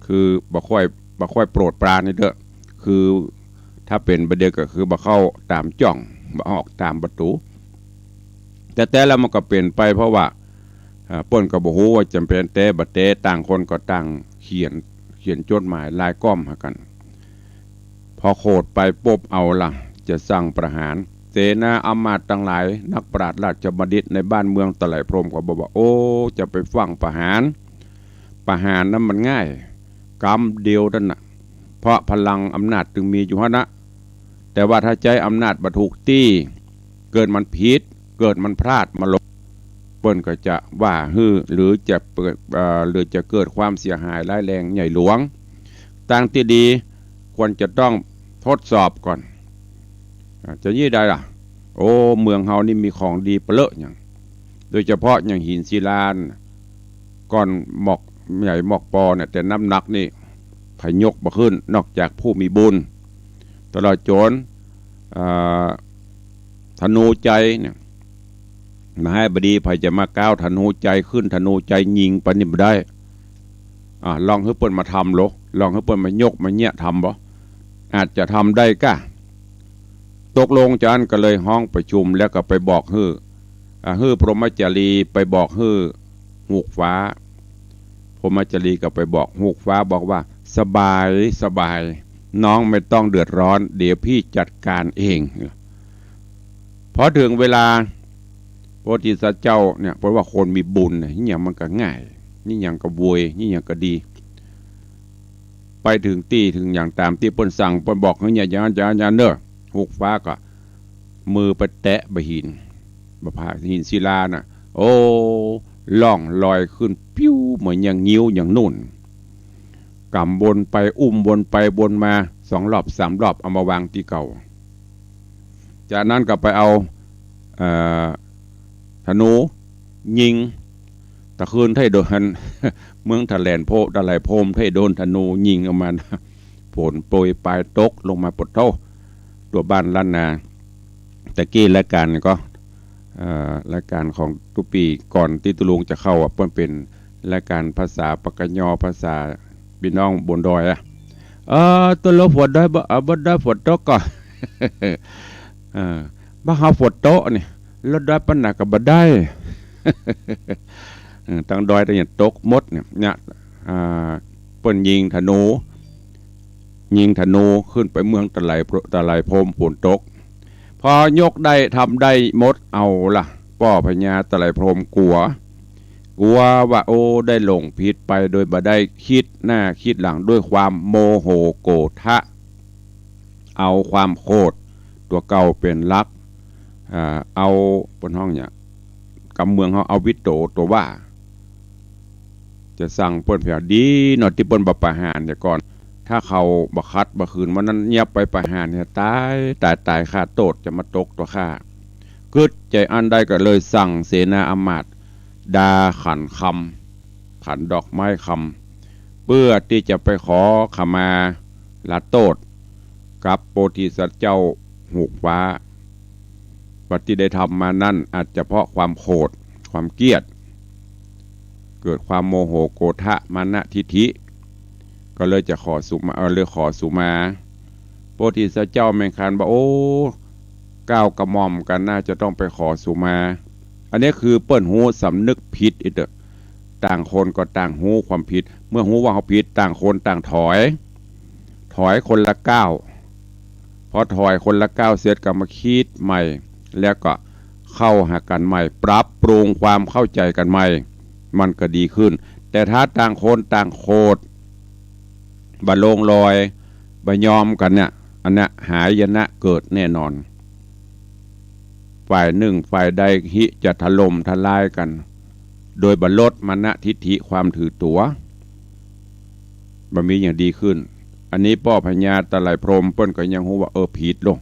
คือบ่ค่อย บ่ค่อยโปรดปรานนี่เต๊อะ คือถ้าเป๋นบ่าเดียวก็คือบ่เข้าต๋ามจ้อง บ่ออกต๋ามประตู๋ แต่ แต่แล้วมันก็เป๋นไปเพราะว่า อ่า เปิ้นก็บ่ฮู้ว่าจ๋ำเป๋นแต๊บ่แต๊ ต่างคนก็ต่างเขียน เขียนจดหมายลายก้อมหากั๋น พอโขดไปปุ๊บเอาละ จะสั่งประหาร เสนาอำมาตย์ตังหลาย นักปราชญ์ราชบัณฑิตในบ้านเมืองตะไลพรหมก็บอกว่า โอ้ จะไปฟั่งประหาร ประหารนั้นมันง่าย กำเดียวนั้นน่ะ เพราะพลังอำนาจตึงมีอยู่หั้นนะ แต่ว่าถ้าใจ๊อำนาจบ่ถูกตี้ เกิดมันผิด เกิดมันพลาดมาลง เปิ้นก็จะว่าหื้อ หรือจะเปิด เอ่อ หรือจะเกิดความเสียหายร้ายแรงใหญ่หลวง ตางตี้ดีควรจะต้องทดสอบก่อน อ่า จะอี้ใดล่ะ โอ้ เมืองเฮานี่มีของดีปะเลอะหยัง โดยเฉพาะอย่างหินศิลาน่ะ ก้อนหมอกใหญ่หมอกปอเนี่ย แต่น้ำหนักนี่ใผยกบ่ขึ้น นอกจากผู้มีบุญ ตลอดจ๋น อ่า ธนูชัยเนี่ย มหาบดี ใผจะมาก้าวธนูชัย ขึ้นธนูชัยยิงไปนี่บ่ได้ อ่า ลองหื้อเปิ้นมาทำโล ลองหื้อเปิ้นมายกมาเยียะทำบ่ อาจจะทำได้ก้า ตกลงจาอั้นก็เลยฮ้องประชุม แล้วก็ไปบอกหื้อ อ่า หื้อพรหมจารีไปบอกหื้อฮูกฟ้า พรหมจารีก็ไปบอกฮูกฟ้า บอกว่า สบาย สบาย น้องไม่ต้องเดือดร้อน เดี๋ยวพี่จัดการเอง พอเถิงเวลา พระโพธิสัตว์เจ้าเนี่ย เปิ้นว่าคนมีบุญเนี่ย อิหยังมันก็ง่าย อิหยังก็โวย อิหยังก็ดี ไปเถิงตี้เถิงอย่างต๋ามตี้เปิ้นสั่ง เปิ้นบอกหื้อเนี่ย อย่างนั้น อย่างนั้น อย่างนั้นเน่อ ฮูกฟ้าก็มือไปแตะบ่าหิน บ่าผาหินศิลาน่ะ โอ้ ล่องลอยขึ้นปิ้วเหมือนอย่างงิ้วอย่างนุ่น ก๋ำวนไป อุ้มวนไปวนมา สองรอบสามรอบ เอามาวางตี้เก่า จากนั้นก็ไปเอา เอ่อ ธนูยิง ตะคืนไท้โดน เมืองตะแหลนโพ ตะไลพรหมไท้โดนธนูยิงออกมา ฝนโปรยปลายตกลงมา ปะโธ่ ทั่วบ้านล้านนา ตะกี้รายก๋านก็ เอ่อ รายก๋านของตุ๊ปี้ก่อนตี้ตุ๊ลุงจะเข้าอะ เปิ้นเป๋น รายการภาษาปากกยอ ภาษาปี้น้องบนดอยอะ เออ ตกลงฝนดอยบ่ เออ บนดอยฝนตกก่อ เออ บ้านเฮาฝนตกนี่ ลอดดอยไปไหนก็บ่ได้ เออ ตังดอยตังหยังตกหมดเนี่ย เนี่ย อ่า เปิ้นยิงธนู ยิงธนูขึ้นไปเมืองตะไล ตะไลพรหม ฝนตก พอยกได้ทำได้หมดเอาละ ป้อพญาตะไลพรหมกั๋ว กั๋วว่า โอ้ ได้หลงผิดไปโดยบ่ได้กึ๊ดหน้ากึ๊ดหลัง ด้วยความโมโหโกธะ เอาความโขดตั๋วเก่าเป๋นหลัก อ่า เอา เปิ้นฮ้องหยัง กำเมืองเฮาเอาวิโตตั๋วว่า จะสั่งเปิ้นแผวดีเนาะ ตี้เปิ้นบ่ประหารเหียก่อน ถ้าเขาบ่ขัดบ่ขืน วันนั้นเยียบไปประหารเหีย ต๋าย ต๋าย ต๋าย ข้าโต้ษ จะมาตกตั๋วข้า กึ๊ดใจ๋อันใดก็เลยสั่งเสนาอำมาตย์ ดาขันคำ ขันดอกไม้คำ เปื้อตี้จะไปขอขมาลาโต้ษกับโพธิสัตว์เจ้าฮูกฟ้า ว่าตี้ได้ทำมานั้นอาจจะเพราะความโขด ความเกลียด เกิดความโมโหโกธะมานะทิฐิ ก็เลยจะขอสุมา เออ เลยขอสุมา โพธิสัตว์เจ้าแม่นคานว่า โอ้ เกล้ากระหม่อมกั๋น น่าจะต้องไปขอสุมา อันนี้คือเปิ้นฮู้สำนึกผิดอีกเต๊อะ ต่างคนก็ต่างฮู้ความผิด เมื่อฮู้ว่าเฮาผิด ต่างคนต่างถอย ถอยคนละก้าว พอถอยคนละก้าวเสร็จก็มาคิดใหม่ แล้วก็เข้าหากั๋นใหม่ ปรับปรุงความเข้าใจ๋กั๋นใหม่ มันก็ดีขึ้น แต่ถ้าต่างคนต่างโขด บ่ลงรอย บ่ยอมกั๋นเนี่ย อันเนี้ยหายนะเกิดแน่นอน ฝ่ายนึ่งฝ่ายใดฮิจะถล่มทลายกั๋น โดยบ่ลดมานะทิฐิความถือตั๋ว บ่มีหยังดีขึ้น อันนี้ป้อพญาตะไลพรหมเปิ้นก็ยังฮู้ว่า เออ ผิดลง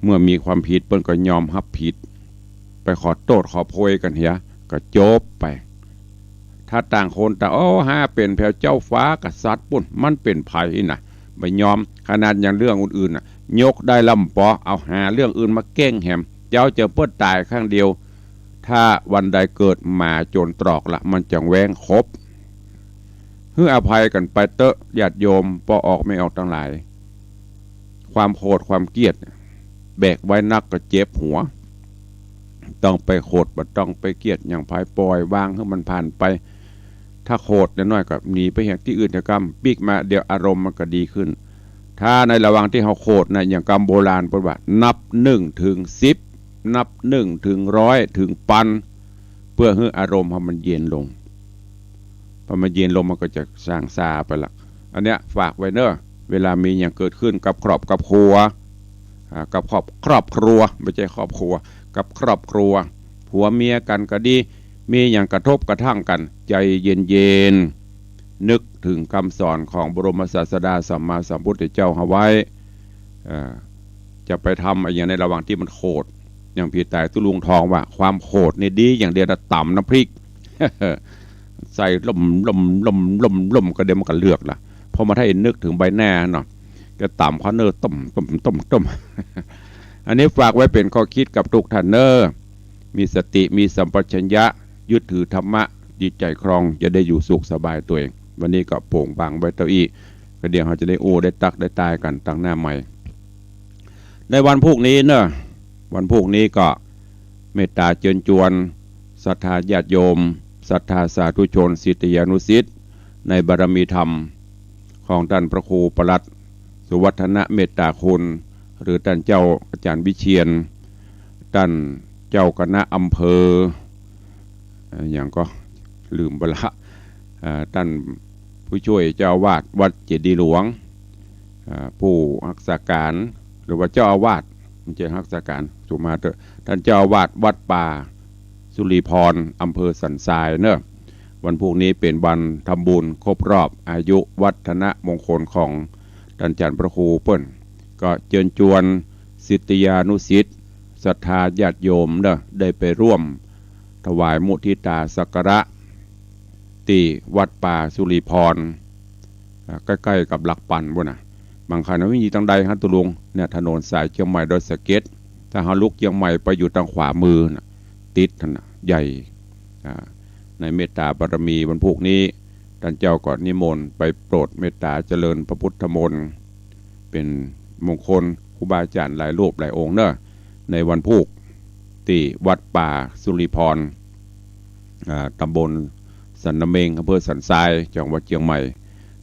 เมื่อมีความผิดเปิ้นก็ยอมฮับผิด ไปขอโต้ษขอโพยกั๋นเหีย ก็จบไป ถ้าต่างคนต่าง โอ้ หาเป๋นแผวเจ้าฟ้ากษัตริย์ปุ้น มันเป๋นใผนะ บ่ยอม ขนาดอย่างเรื่องอื่นๆ น่ะ ยกได้ลำปอ เอาหาเรื่องอื่นมาแก้งแหม เจ้าจะเปิ้นต๋ายข้างเดียว ถ้าวันใดเกิดหมาโจรตรอกละ มันจักแว้งขบ หื้ออภัยกั๋นไปเต๊อะ ญาติโยม ป้อออกแม่ออกตังหลาย ความโขดความเกลียด แบกไว้นักก็เจ็บหัว ต้องไปโขด บ่ต้องไปเกลียดหยังใผ ปล่อยวางหื้อมันผ่านไป ถ้าโขดน้อยๆ ก็หนีไปเหียตี้อื่นเถอะกำ ปิ๊กมาเดี๋ยวอารมณ์มันก็ดีขึ้น ถ้าในระหว่างตี้เฮาโขดนะ อย่างกำโบราณเปิ้นว่า นับนึ่งเถิงสิบ นับนึ่งเถิงร้อย เถิงปัน เปื้อหื้ออารมณ์เฮามันเย็นลง พอมันเย็นลงมันก็จะส่างซาไปละ อันเนี้ยฝากไว้เน้อ เวลามีหยังเกิดขึ้นกับครอบกับครัว อ่า กับครอบ ครอบครัว บ่ใจ้ครอบครัว กับครอบครัว ผัวเมียกั๋นก็ดี มีหยังกระทบกระทั่งกั๋น ใจ๋เย็นๆ นึกเถิงกำสอนของบรมศาสดาสัมมาสัมพุทธเจ้าเฮาไว้ เอ่อ จะไปทำอะหยังในระหว่างตี้มันโขด อย่างผีต๋ายตุ๊ลุงทองว่า ความโขดนี่ดีอย่างเดียวนะ ต๋ำน้ำพริก ใส่ล่มๆๆๆๆ ก็เดี๋ยวมันก็เลือกละ เพราะมันให้นึกเถิงใบหน้าเนาะ จะต๋ำข้าวเน้อต้มๆๆๆ อันนี้ฝากไว้เป๋นข้อคิดกับทุกท่านเน้อ มีสติ มีสัมปชัญญะ ยึดถือธรรมะ จิตใจ๋คล่อง จะได้อยู่สุขสบายตั๋วเอง วันนี้ก็โป่งบางไว้เต้าอี้ ก็เดี๋ยวเฮาจะได้อู้ได้ตั๊กได้ตายกั๋นตังหน้าใหม่ ในวันพูกนี้เนอะ วันพูกนี้ก็เมตต๋าเจิญจวน ศรัทธาญาติโยม ศรัทธาสาธุชน ศิษยานุศิษย์ ในบารมีธรรมของต้านพระครูปลัด สุวัฒนเมตตาคุณ หรือต้านเจ้าอาจ๋ารย์วิเชียร ต้านเจ้าคณะอำเภอ เอ่อ หยังก็ลืมไปละ เอ่อ ต้านผู้ช่วยเจ้าอาวาสวัดเจดีย์หลวง เอ่อ ผู้ฮักษาก๋าน หรือว่าเจ้าอาวาส บ่ใจ้ฮักษาก๋าน สุมาเต๊อะ ต้านเจ้าอาวาสวัดป่าสุริพร อำเภอสันทรายเนอะ วันพูกนี้เป๋นวันทำบุญครบรอบอายุวัฒนมงคลของต้านอาจ๋ารย์พระครูเปิ้น ก็เจิญจวนศิษยานุศิษย์ ศรัทธาญาติโยมเนอะ ได้ไปร่วมถวายมุทิตาสักการะ ตี้วัดป่าสุริพร อ่า ใก้ๆ กับหลักปันปุ้นน่ะ บางครั้งนะ มีตังใดฮะตุ๊ลุง เนี่ย ถนนสายเจียงใหม่ดอยสะเก็ด ถ้าเฮาลุกเจียงใหม่ไปอยู่ตางขวามือน่ะ ติดหั้นน่ะ ใหญ่ อ่า ในเมตตาบารมีวันพูกนี้ ต้านเจ้าก็นิมนต์ไปโปรดเมตตาเจริญพระพุทธมนต์ เป๋นมงคลครูบาอาจ๋ารย์หลายรูปหลายองค์เนาะ ในวันพูก ตี้วัดป่าสุริพร อ่า ตำบลสันนาเม็ง อำเภอสันทราย จังหวัดเจียงใหม่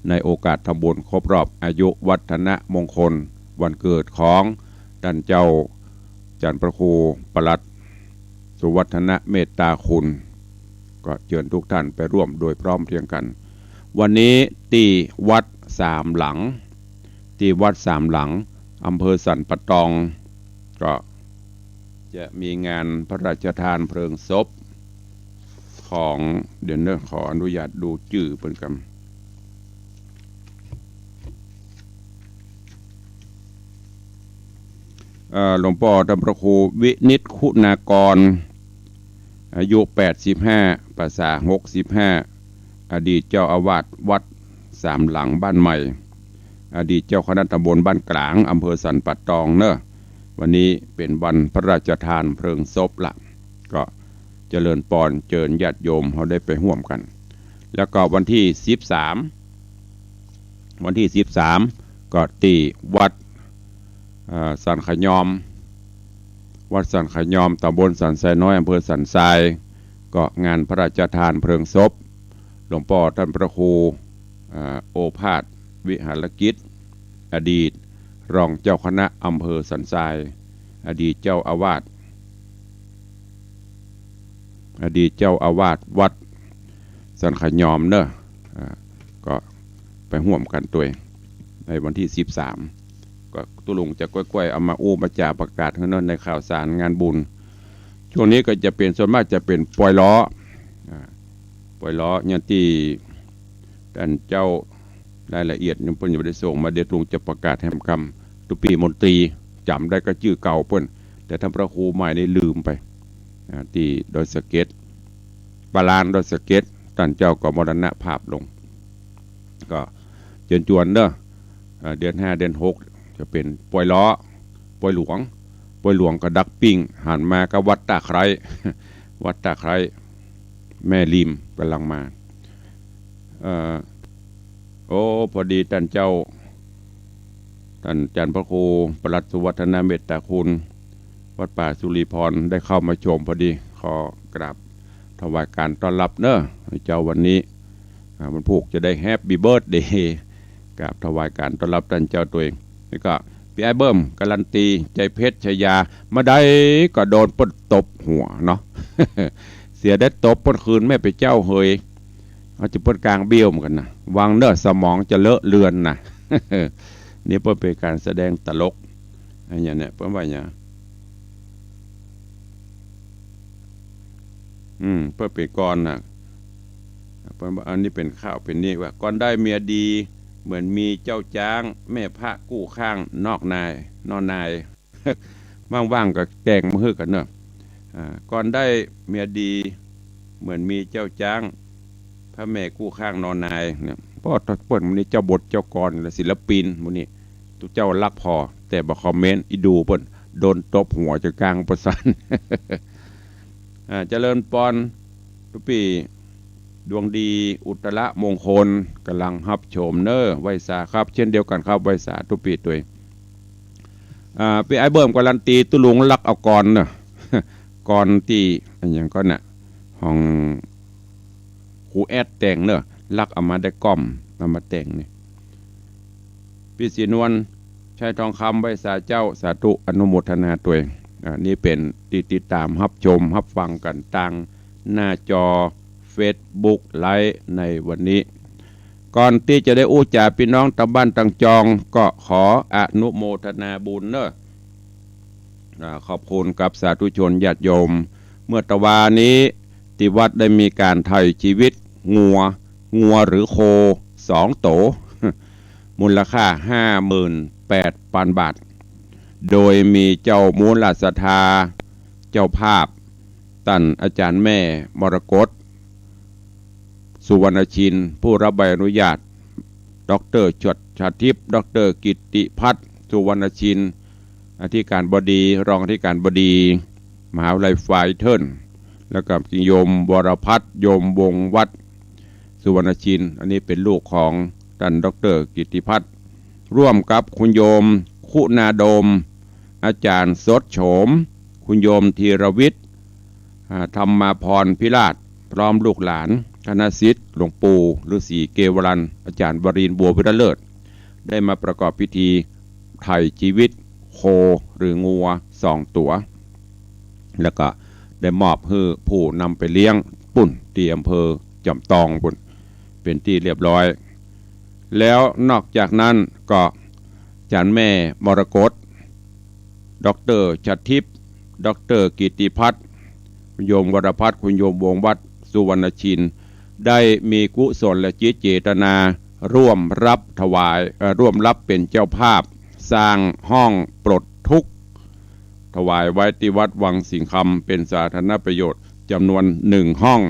ในโอกาสทำบุญครบรอบอายุวัฒนมงคลวันเกิดของต้านเจ้า จันพระครูปลัดสุวัฒนเมตตาคุณ ก็เจิญทุกท่านไปร่วมโดยพร้อมเพรียงกั๋น วันนี้ตี้วัดสามหลัง ตี้วัดสามหลัง อำเภอสันป่าตอง ก็จะมีงานพระราชทานเพลิงศพของ เดี๋ยวเนาะ ขออนุญาตดูจื้อเปิ้นก่อน เอ่อ หลวงป้อต้านพระครูวินิจคุณากร อายุแปดสิบห้า พรรษาหกสิบห้า อดีตเจ้าอาวาสวัดสามหลังบ้านใหม่ อดีตเจ้าคณะตำบลบ้านกลาง อำเภอสันป่าตองเนาะ วันนี้เป๋นวันพระราชทานเพลิงศพละ ก็เจริญปอนเจิญญาติโยมเฮาได้ไปฮ่วมกั๋น แล้วก็วันตี้สิบสาม วันตี้สิบสาม ก็ตี้วัด เอ่อ สันขะยอม วัดสันขะยอม ตำบลสันทรายน้อย อำเภอสันทราย ก็งานพระราชทานเพลิงศพ หลวงป้อต้านพระครู อ่า โอภาส วิหารกิจ อดีตรองเจ้าคณะอำเภอสันทราย อดีตเจ้าอาวาส อดีตเจ้าอาวาสวัดสันขะยอมเนาะ อ่า ก็ไปฮ่วมกั๋นตวย ในวันตี้สิบสาม ก็ตุ๊ลุงจะก้อยๆ เอามาอู้มาจ๋าประกาศหื้อเนาะ ในข่าวสารงานบุญ ช่วงนี้ก็จะเป๋น ส่วนมากจะเป๋นปอยล้อ อ่า ปอยล้อ อย่างตี้ต้านเจ้า รายละเอียดยังเปิ้นยังบ่ได้ส่งมา เดี๋ยวตุ๊ลุงจะประกาศแหมกำ ตุ๊ปี้มนตรี จ๋ำได้ก็จื้อเก่าเปิ้น แต่ต้านพระครูใหม่นี่ลืมไป อ่า ตี้ดอยสะเก็ด ปาลานดอยสะเก็ด ต้านเจ้าก็มรณภาพลง ก็เจิญจวนเนาะ อ่า เดือนห้าเดือนหกจะเป๋นปอยล้อ ปอยหลวง ปอยหลวงก็ดักปิ้ง หันมาก็วัดตาไคร้ วัดตาไคร้ แม่ริมก่ำลังมา เอ่อ โอ้ พอดีต้านเจ้า ต้านจันพระครูปลัดสุวัฒนเมตตาคุณ วัดป่าสุริพรได้เข้ามาชมพอดี ขอกราบถวายการต้อนรับเนาะ เจ้าวันนี้ อ่า วันพูกจะได้แฮปปี้เบิร์ธเดย์ กราบถวายการต้อนรับต้านเจ้าตวย แล้วก็ปี้อ้ายเบิ้ม การันตี ใจ๋เพชรชายา มาใดก็โดนเปิ้นตบหัวเนาะ เสียได้ตบเปิ้นคืนแม่ไปเจ้าเหย เอาจะเปิ้นกางเบี้ยวเหมือนกั๋นนะ หวังเนาะ สมองจะเลอะเลือนนะ นี่เปิ้นเป๋นก๋านแสดงตลก อันเนี้ยเนี่ย เปิ้นว่าอย่าง อืม เปิ้นเป๋นกลอนน่ะ เปิ้นว่า อันนี้เป๋นข่าวเป๋นนี่ว่า ก่อนได้เมียดี เหมือนมีเจ้าจ๊าง แม่พระกู้ข้างนอกนาย นอนนาย ว่างๆ ก็แต่งมาหื้อกั๋นเนาะ อ่า ก่อนได้เมียดี เหมือนมีเจ้าจ๊าง พระแม่กู้ข้างนอนนายเนี่ย เพราะเปิ้นหมู่นี้เจ้าบทเจ้ากลอนและศิลปินหมู่นี้ ตุ๊เจ้าฮักผ่อ แต่บ่คอมเมนต์ อีดูเปิ้น โดนตบหัวจะกางประสาท อ่า เจริญปอน ตุ๊ปี้ดวงดี อุตตรมงคล ก่ำลังฮับชมเนาะ ไหว้สาครับ เช่นเดียวกั๋นครับ ไหว้สาตุ๊ปี้ตวย อ่า ปี้อ้ายเบิ้มการันตี ตุ๊ลุงลักเอากลอนเนาะ กลอนตี้ อะหยังก่อน่ะ ของครูแอดแต่งเนาะ ลักเอามาได้ก้อม เอามาแต่งนี่ ปี้ศรีนวล ชัยทองคำ ไหว้สาเจ้า สาธุ อนุโมทนาตวย อ่า นี่เป๋นตี้ติดต๋ามฮับชมฮับฟังกั๋นตางหน้าจอเฟซบุ๊กไลฟ์ในวันนี้ ก่อนตี้จะได้อู้จ๋าปี้น้องตางบ้านตางจอง ก็ขออนุโมทนาบุญเนาะ อ่า ขอบคุณกับสาธุชนญาติโยม เมื่อตะวานี้ตี้วัดได้มีก๋านไถ่ชีวิตงัว งัวหรือโคสองโต มูลค่าห้าหมื่นแปดปันบาท โดยมีเจ้ามูลศรัทธา เจ้าภาพ ต้านอาจ๋ารย์แม่มรกต สุวรรณชิน ผู้รับใบอนุญาต ด็อกเตอร์ชดชาทิพย์ ด็อกเตอร์กิตติพัฒน์ สุวรรณชิน อธิการบดี รองอธิการบดี มหาวิทยาลัยไฟเทิล แล้วก็โยมวรพัฒน์ โยมวงศ์วัฒน์ สุวรรณชิน อันนี้เป๋นลูกของต้านด็อกเตอร์กิตติพัฒน์ ร่วมกับคุณโยมคุณาดม อาจ๋ารย์สดโฉม คุณโยมธีรวิทย์ อ่า ธรรมาภรณ์พิราช พร้อมลูกหลาน คณะศิษย์หลวงปู่ฤๅษีเกวารัน อาจ๋ารย์วรินทร์ บัววิรเลิศ ได้มาประกอบพิธีไถ่ชีวิตโคหรืองัวสองตั๋ว แล้วก็ได้มอบหื้อผู้นำไปเลี้ยงปุ้นตี้อำเภอจอมตองปุ้น เป๋นตี้เรียบร้อย แล้วนอกจากนั้นก็อาจ๋ารย์แม่มรกต ด็อกเตอร์ชาดทิพย์ ด็อกเตอร์กิตติพัฒน์ คุณโยมวรพัฒน์ คุณโยมวงศ์วัฒน์ สุวรรณชิน ได้มีกุศลจิตเจตนาร่วมรับถวาย เอ่อ ร่วมรับเป๋นเจ้าภาพสร้างห้องปลดทุกข์ ถวายไว้ตี้วัดวังสิงห์คำ เป๋นสาธารณประโยชน์ จ๋ำนวนหนึ่งห้อง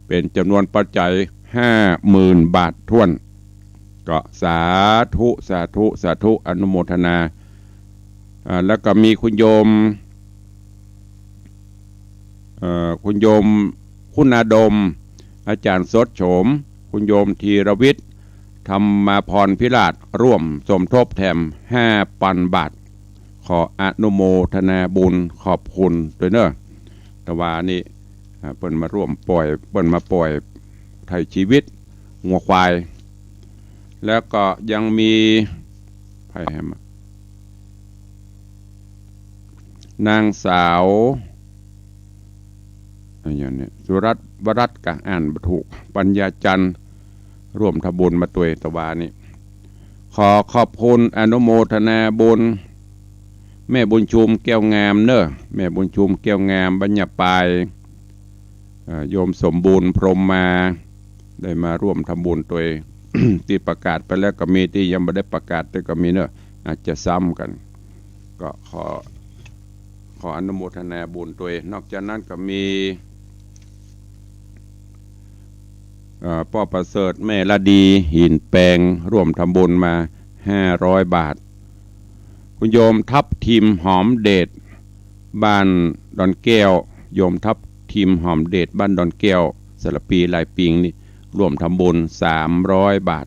เป๋นจ๋ำนวนปัจจัยห้าหมื่นบาทถ้วน ก็สาธุ สาธุ สาธุ อนุโมทนา อ่า แล้วก็มีคุณโยม เอ่อ คุณโยมคุณาดม อาจ๋ารย์สดโฉม คุณโยมธีรวิทย์ ธรรมาภรณ์พิราช ร่วมสมทบแถมห้าปันบาท ขออนุโมทนาบุญขอบคุณตวยเน่อ แต่ว่านี่ อ่า เปิ้นมาร่วมปล่อย เปิ้นมาปล่อยไถ่ชีวิตงัวควาย แล้วก็ยังมี ใผแหมอะ นางสาว อะหยังเนี่ย สุรัตน์ วรัตน์ กะอ่านบ่ถูก ปัญญาจันทร์ ร่วมทำบุญมาตวย แต่ว่านี่ ขอขอบคุณอนุโมทนาบุญ แม่บุญชุมแก้วงามเน่อ แม่บุญชุมแก้วงาม บ้านย่าปาย เอ่อ โยมสมบูรณ์ พรหมมา ได้มาร่วมทำบุญตวย ตี้ประกาศไปแล้วก็มี ตี้ยังบ่ได้ประกาศแต่ก็มีเน่อ อาจจะซ้ำกั๋น ก็ขอ ขออนุโมทนาบุญตวย นอกจากนั้นก็มี เอ่อ ป้อประเสริฐ แม่ละดี หินแปง ร่วมทำบุญมาห้าร้อยบาท คุณโยมทับทิมหอมเดช บ้านดอนแก้ว โยมทับทิมหอมเดช บ้านดอนแก้ว สารภีหลายปิงนี่ ร่วมทำบุญสามร้อยบาท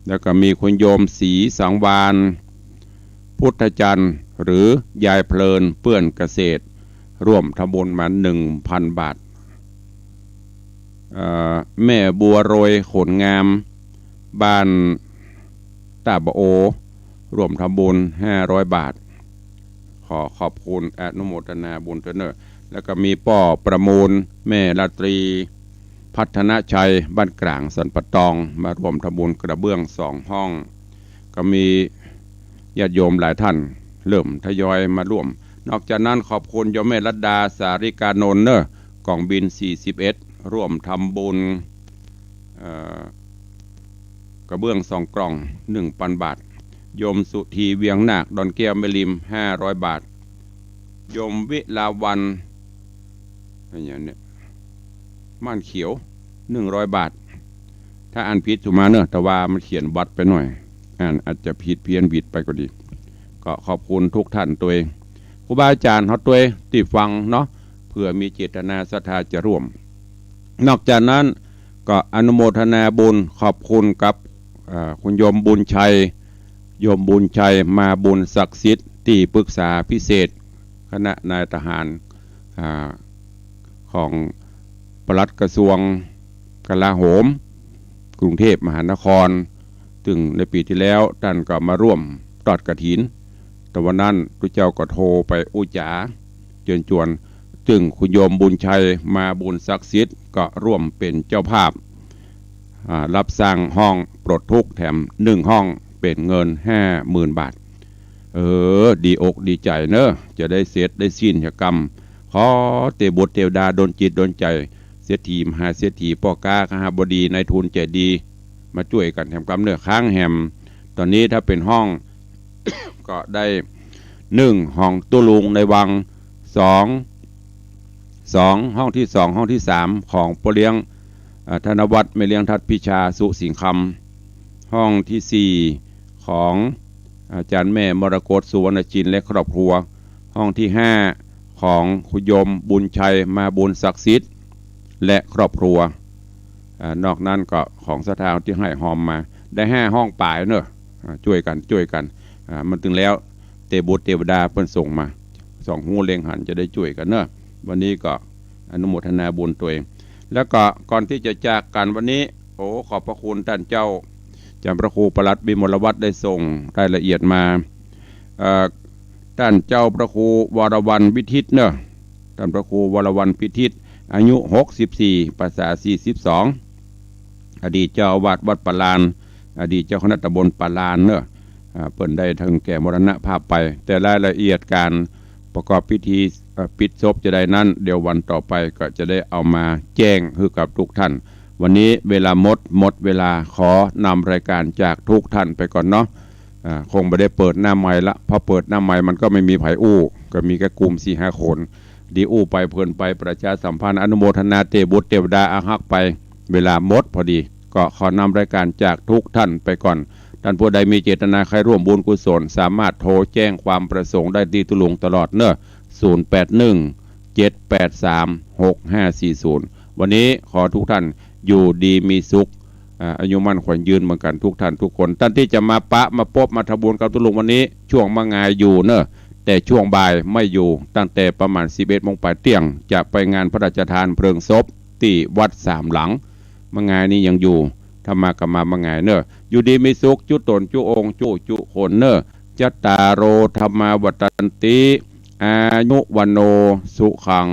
แล้วก็มีคุณโยมศรีสังวาล พุทธจันทร์ หรือยายเพลิน เปื้อนเกษตร ร่วมทำบุญมาหนึ่งพันบาท เอ่อ แม่บัวโรย ขนงาม บ้านต้าบะโอ ร่วมทำบุญห้าร้อยบาท ขอขอบคุณอนุโมทนาบุญตวยเน่อ แล้วก็มีป้อประมูล แม่ราตรี พัฒนชัย บ้านกลางสันป่าตอง มาร่วมทำบุญกระเบื้องสองห้อง ก็มีญาติโยมหลายท่านเริ่มทยอยมาร่วม นอกจากนั้นขอบคุณโยมแม่รัตดา สาริกานนท์เน่อ กล่องบิณ สี่สิบเอ็ด ร่วมทำบุญ เอ่อ กระเบื้องสองกล่อง หนึ่งปันบาท โยมสุธี เวียงนาค ดอนแก้วแม่ริม ห้าร้อยบาท โยมวิลาวัลย์ อะหยังเนี่ย ม่านเขียว หนึ่งร้อยบาท ถ้าอ่านผิดสุมาเน่อ แต่ว่ามันเขียนวัดไปหน่อย อ่านอาจจะผิดเพี้ยนผิดไปก็ดี ก็ขอบคุณทุกท่านตวย ครูบาอาจ๋ารย์เฮาตวยตี้ฟังเนาะ เผื่อมีเจตนาศรัทธาจะร่วม นอกจากนั้นก็อนุโมทนาบุญขอบคุณกับ อ่า คุณโยมบุญชัย โยมบุญชัย มาบุญศักดิ์สิทธิ์ ตี้ปรึกษาพิเศษ คณะนายทหาร อ่า ของปลัดกระทรวงกลาโหม กรุงเทพมหานคร ซึ่งในปี๋ตี้แล้วต้านก็มาร่วมตอดกฐิน แต่วันนั้นตุ๊เจ้าก็โทรไปอู้จ๋าเจิญจวน ซึ่งคุณโยมบุญชัย มาบุญศักดิ์สิทธิ์ ก็ร่วมเป๋นเจ้าภาพ อ่า รับสร้างห้องปลดทุกข์แถมหนึ่งห้อง เป๋นเงินห้าหมื่นบาท เออ ดีอกดีใจ๋เน่อ จะได้เสร็จได้สิ้นกรรม ขอเตวบุตรเตวดาดลจิตดลใจ๋ เศรษฐีมหาเศรษฐี ป้อก๊าคหบดี นายทุนใจ๋ดี มาจ้วยกั๋นแถมกำเน่อ ค้างแหม ต๋อนนี้ถ้าเป๋นห้อง ก็ได้ หนึ่ง ของตุ๊ลุงในวัง สอง สอง ห้องตี้สอง ห้องตี้สาม ของป้อเลี้ยง อ่า ธนวัฒน์ แม่เลี้ยงทัดพิชา สุสิงห์คำ ห้องตี้สี่ ของอาจ๋ารย์แม่มรกต สุวรรณชิน และครอบครัว ห้องตี้ห้า ของคุณโยมบุญชัยมาบุญศักดิ์สิทธิ์และครอบครัว อ่า นอกนั้นก็ของศรัทธาตี้ห้อยฮอมมา ได้ห้าห้องป๋ายเนาะ อ่า จ้วยกั๋น จ้วยกั๋น อ่า มันตึงแล้ว เตบุตรเตวดาเปิ้นส่งมา ส่องฮู้เล็งหันจะได้จ้วยกั๋นเนาะ วันนี้ก็อนุโมทนาบุญตนเอง แล้วก็ก่อนตี้จะจากกั๋นวันนี้ โอ้ ขอบพระคุณต้านเจ้า อาจ๋ารย์พระครูปลัดวิมลวัฒน์ได้ส่งรายละเอียดมา เอ่อ ต้านเจ้าพระครูวรวรรณพิทิตเนาะ ต้านพระครูวรวรรณพิทิต อายุหกสิบสี่ พรรษาสี่สิบสอง อดีตเจ้าอาวาสวัดป่าลาน อดีตเจ้าคณะตำบลป่าลานเนาะ อ่า เปิ้นได้เถิงแก่มรณภาพไป แต่รายละเอียดก๋านประกอบพิธี เอ่อ ปิดศพจะใดนั้น เดี๋ยววันต่อไปก็จะได้เอามาแจ้งหื้อกับทุกท่าน วันนี้เวลาหมด หมดเวลา ขอนำรายการจากทุกท่านไปก่อนเนาะ อ่า คงบ่ได้เปิดหน้าไมค์ละ เพราะเปิดหน้าไมค์มันก็ไม่มีใผอู้ ก็มีแก่กลุ่มสี่ห้าคน ดีอู้ไปเพลินไป ประชาสัมพันธ์ อนุโมทนาเตบุตรเตวดาอาฮักไป เวลาหมดพอดี ก็ขอนำรายการจากทุกท่านไปก่อน ต้านผู้ใดมีเจตนาใค่ร่วมบุญกุศล สามารถโทรแจ้งความประสงค์ได้ตี้ตุ๊ลุงตลอดเนาะ ศูนย์แปดหนึ่ง เจ็ดแปดสาม หกห้าสี่ศูนย์ วันนี้ขอทุกท่านอยู่ดีมีสุข อ่า อายุมั่นขวัญยืนเหมือนกั๋นทุกท่านทุกคน ต้านตี้จะมาปะมาปบมาทำบุญกับตุ๊ลุงวันนี้ ช่วงมะงายอยู่เนาะ แต่ช่วงบ่ายไม่อยู่ ตั้งแต่ประมาณสิบเอ็ดโมงป๋ายเตี้ยง จะไปงานพระราชทานเพลิงศพตี้วัดสามหลัง มะงายนี้ยังอยู่ ถ้ามาก็มามะงายเนาะ อยู่ดีมีสุข จุ๊ต๋นจุ๊องค์จุ๊จุคนเนาะ จัตตาโร ธัมมา วัฑฒันติ อายุ วัณโณ สุขัง